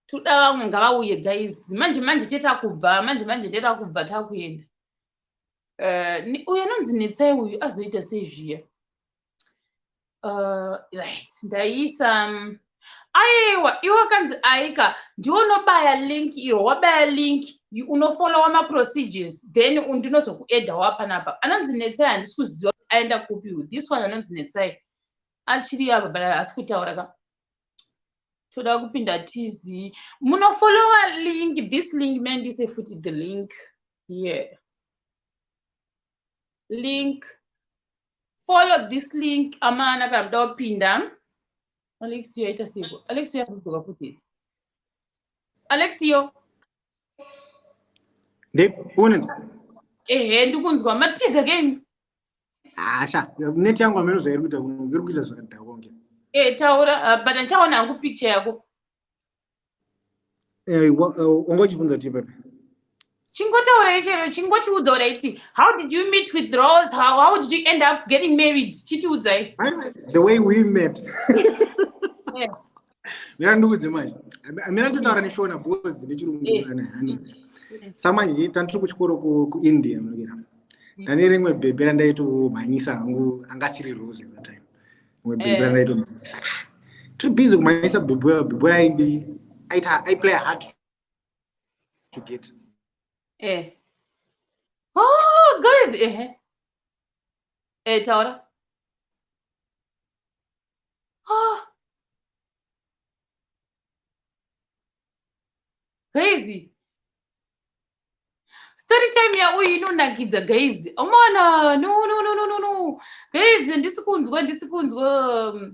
Toda vamwe, ngavauye, guys. Manje manje tetakubva, manje manje tetakubva, takuenda. Uyu anonzi Netsai uyu azoita sei zviya? Right, ndaisa. Aiwa, iwe kanzi aika, ndiwe unobaya link iro, wabaya link, unofollowa maprocedures, then ndinozokuedha wapanapa. Anonzi Netsai, handisi kuziva aenda kupi. This one anonzi Netsai achiri apa, but haasi kutaura ka. Toda kupinda tizi munofollowa link, this link, mandise futi the link here, link, follow this link, amana, kana muda kupinda. Alexio aita seiko? Alexio azodzoka futi, Alexio. Unenzwa? Ehe, ndikunzwa. Matiza kemi. Asha, net yangu ameno zvairi kuita, iri kuita zvakadhakwa. E, taura, but handichaona hangu picture yako. Wanga uchibvunza kuti pepe? Chingotaurai chero, chingotiudza uraiti, how did you meet with Rose? How did you end up getting married? Chitiudzai. The way we met, mira ndikudze manje, mina nditotaura neShona because nechirungu hanidzi. Samanje tandiri kuchikoro kuIndia, munokera ndane rimwe bhebhe randaitomhanyisa hangu, angasiri Rose that time, rimwe bhebhe randaitomhanyisa. Tiri busy kumhanyisa bhibhoya, bhibhoya aindi aita aiplay hard to get. Oh guys, ehe, taura. Oh. Guys, story time yauyu inonakidza guys. Omona, no no no no no no guys, ndisi kunzwa, ndisi kunzwa.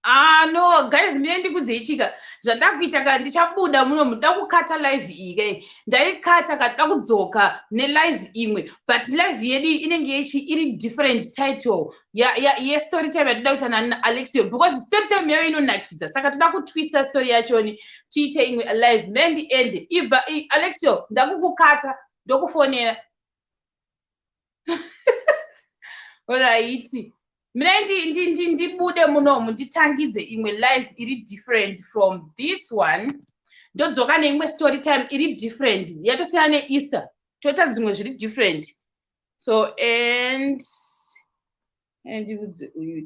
Ah no guys, mine ndikudzei chika zvandakuita ka, ndichabuda muno, muda kukata live iyi kai, ndaikata ka, da kudzoka nelive imwe, but live yedu inenge yechi iri different title yestory time yatoda kuita naAlexio, because story time yayo inonakidza, saka toda kutwista story yachoni tiite imwe live. Mine ndiende ibva. Alexio, ndakukukata, ndokufonera. Alright, mina ndibude munomu, nditangidze imwe live iri different from this one, ndodzoka neimwe story time iri different, yatosiyana neEaster, toita dzimwe zviri different. So and ndiudze uyu.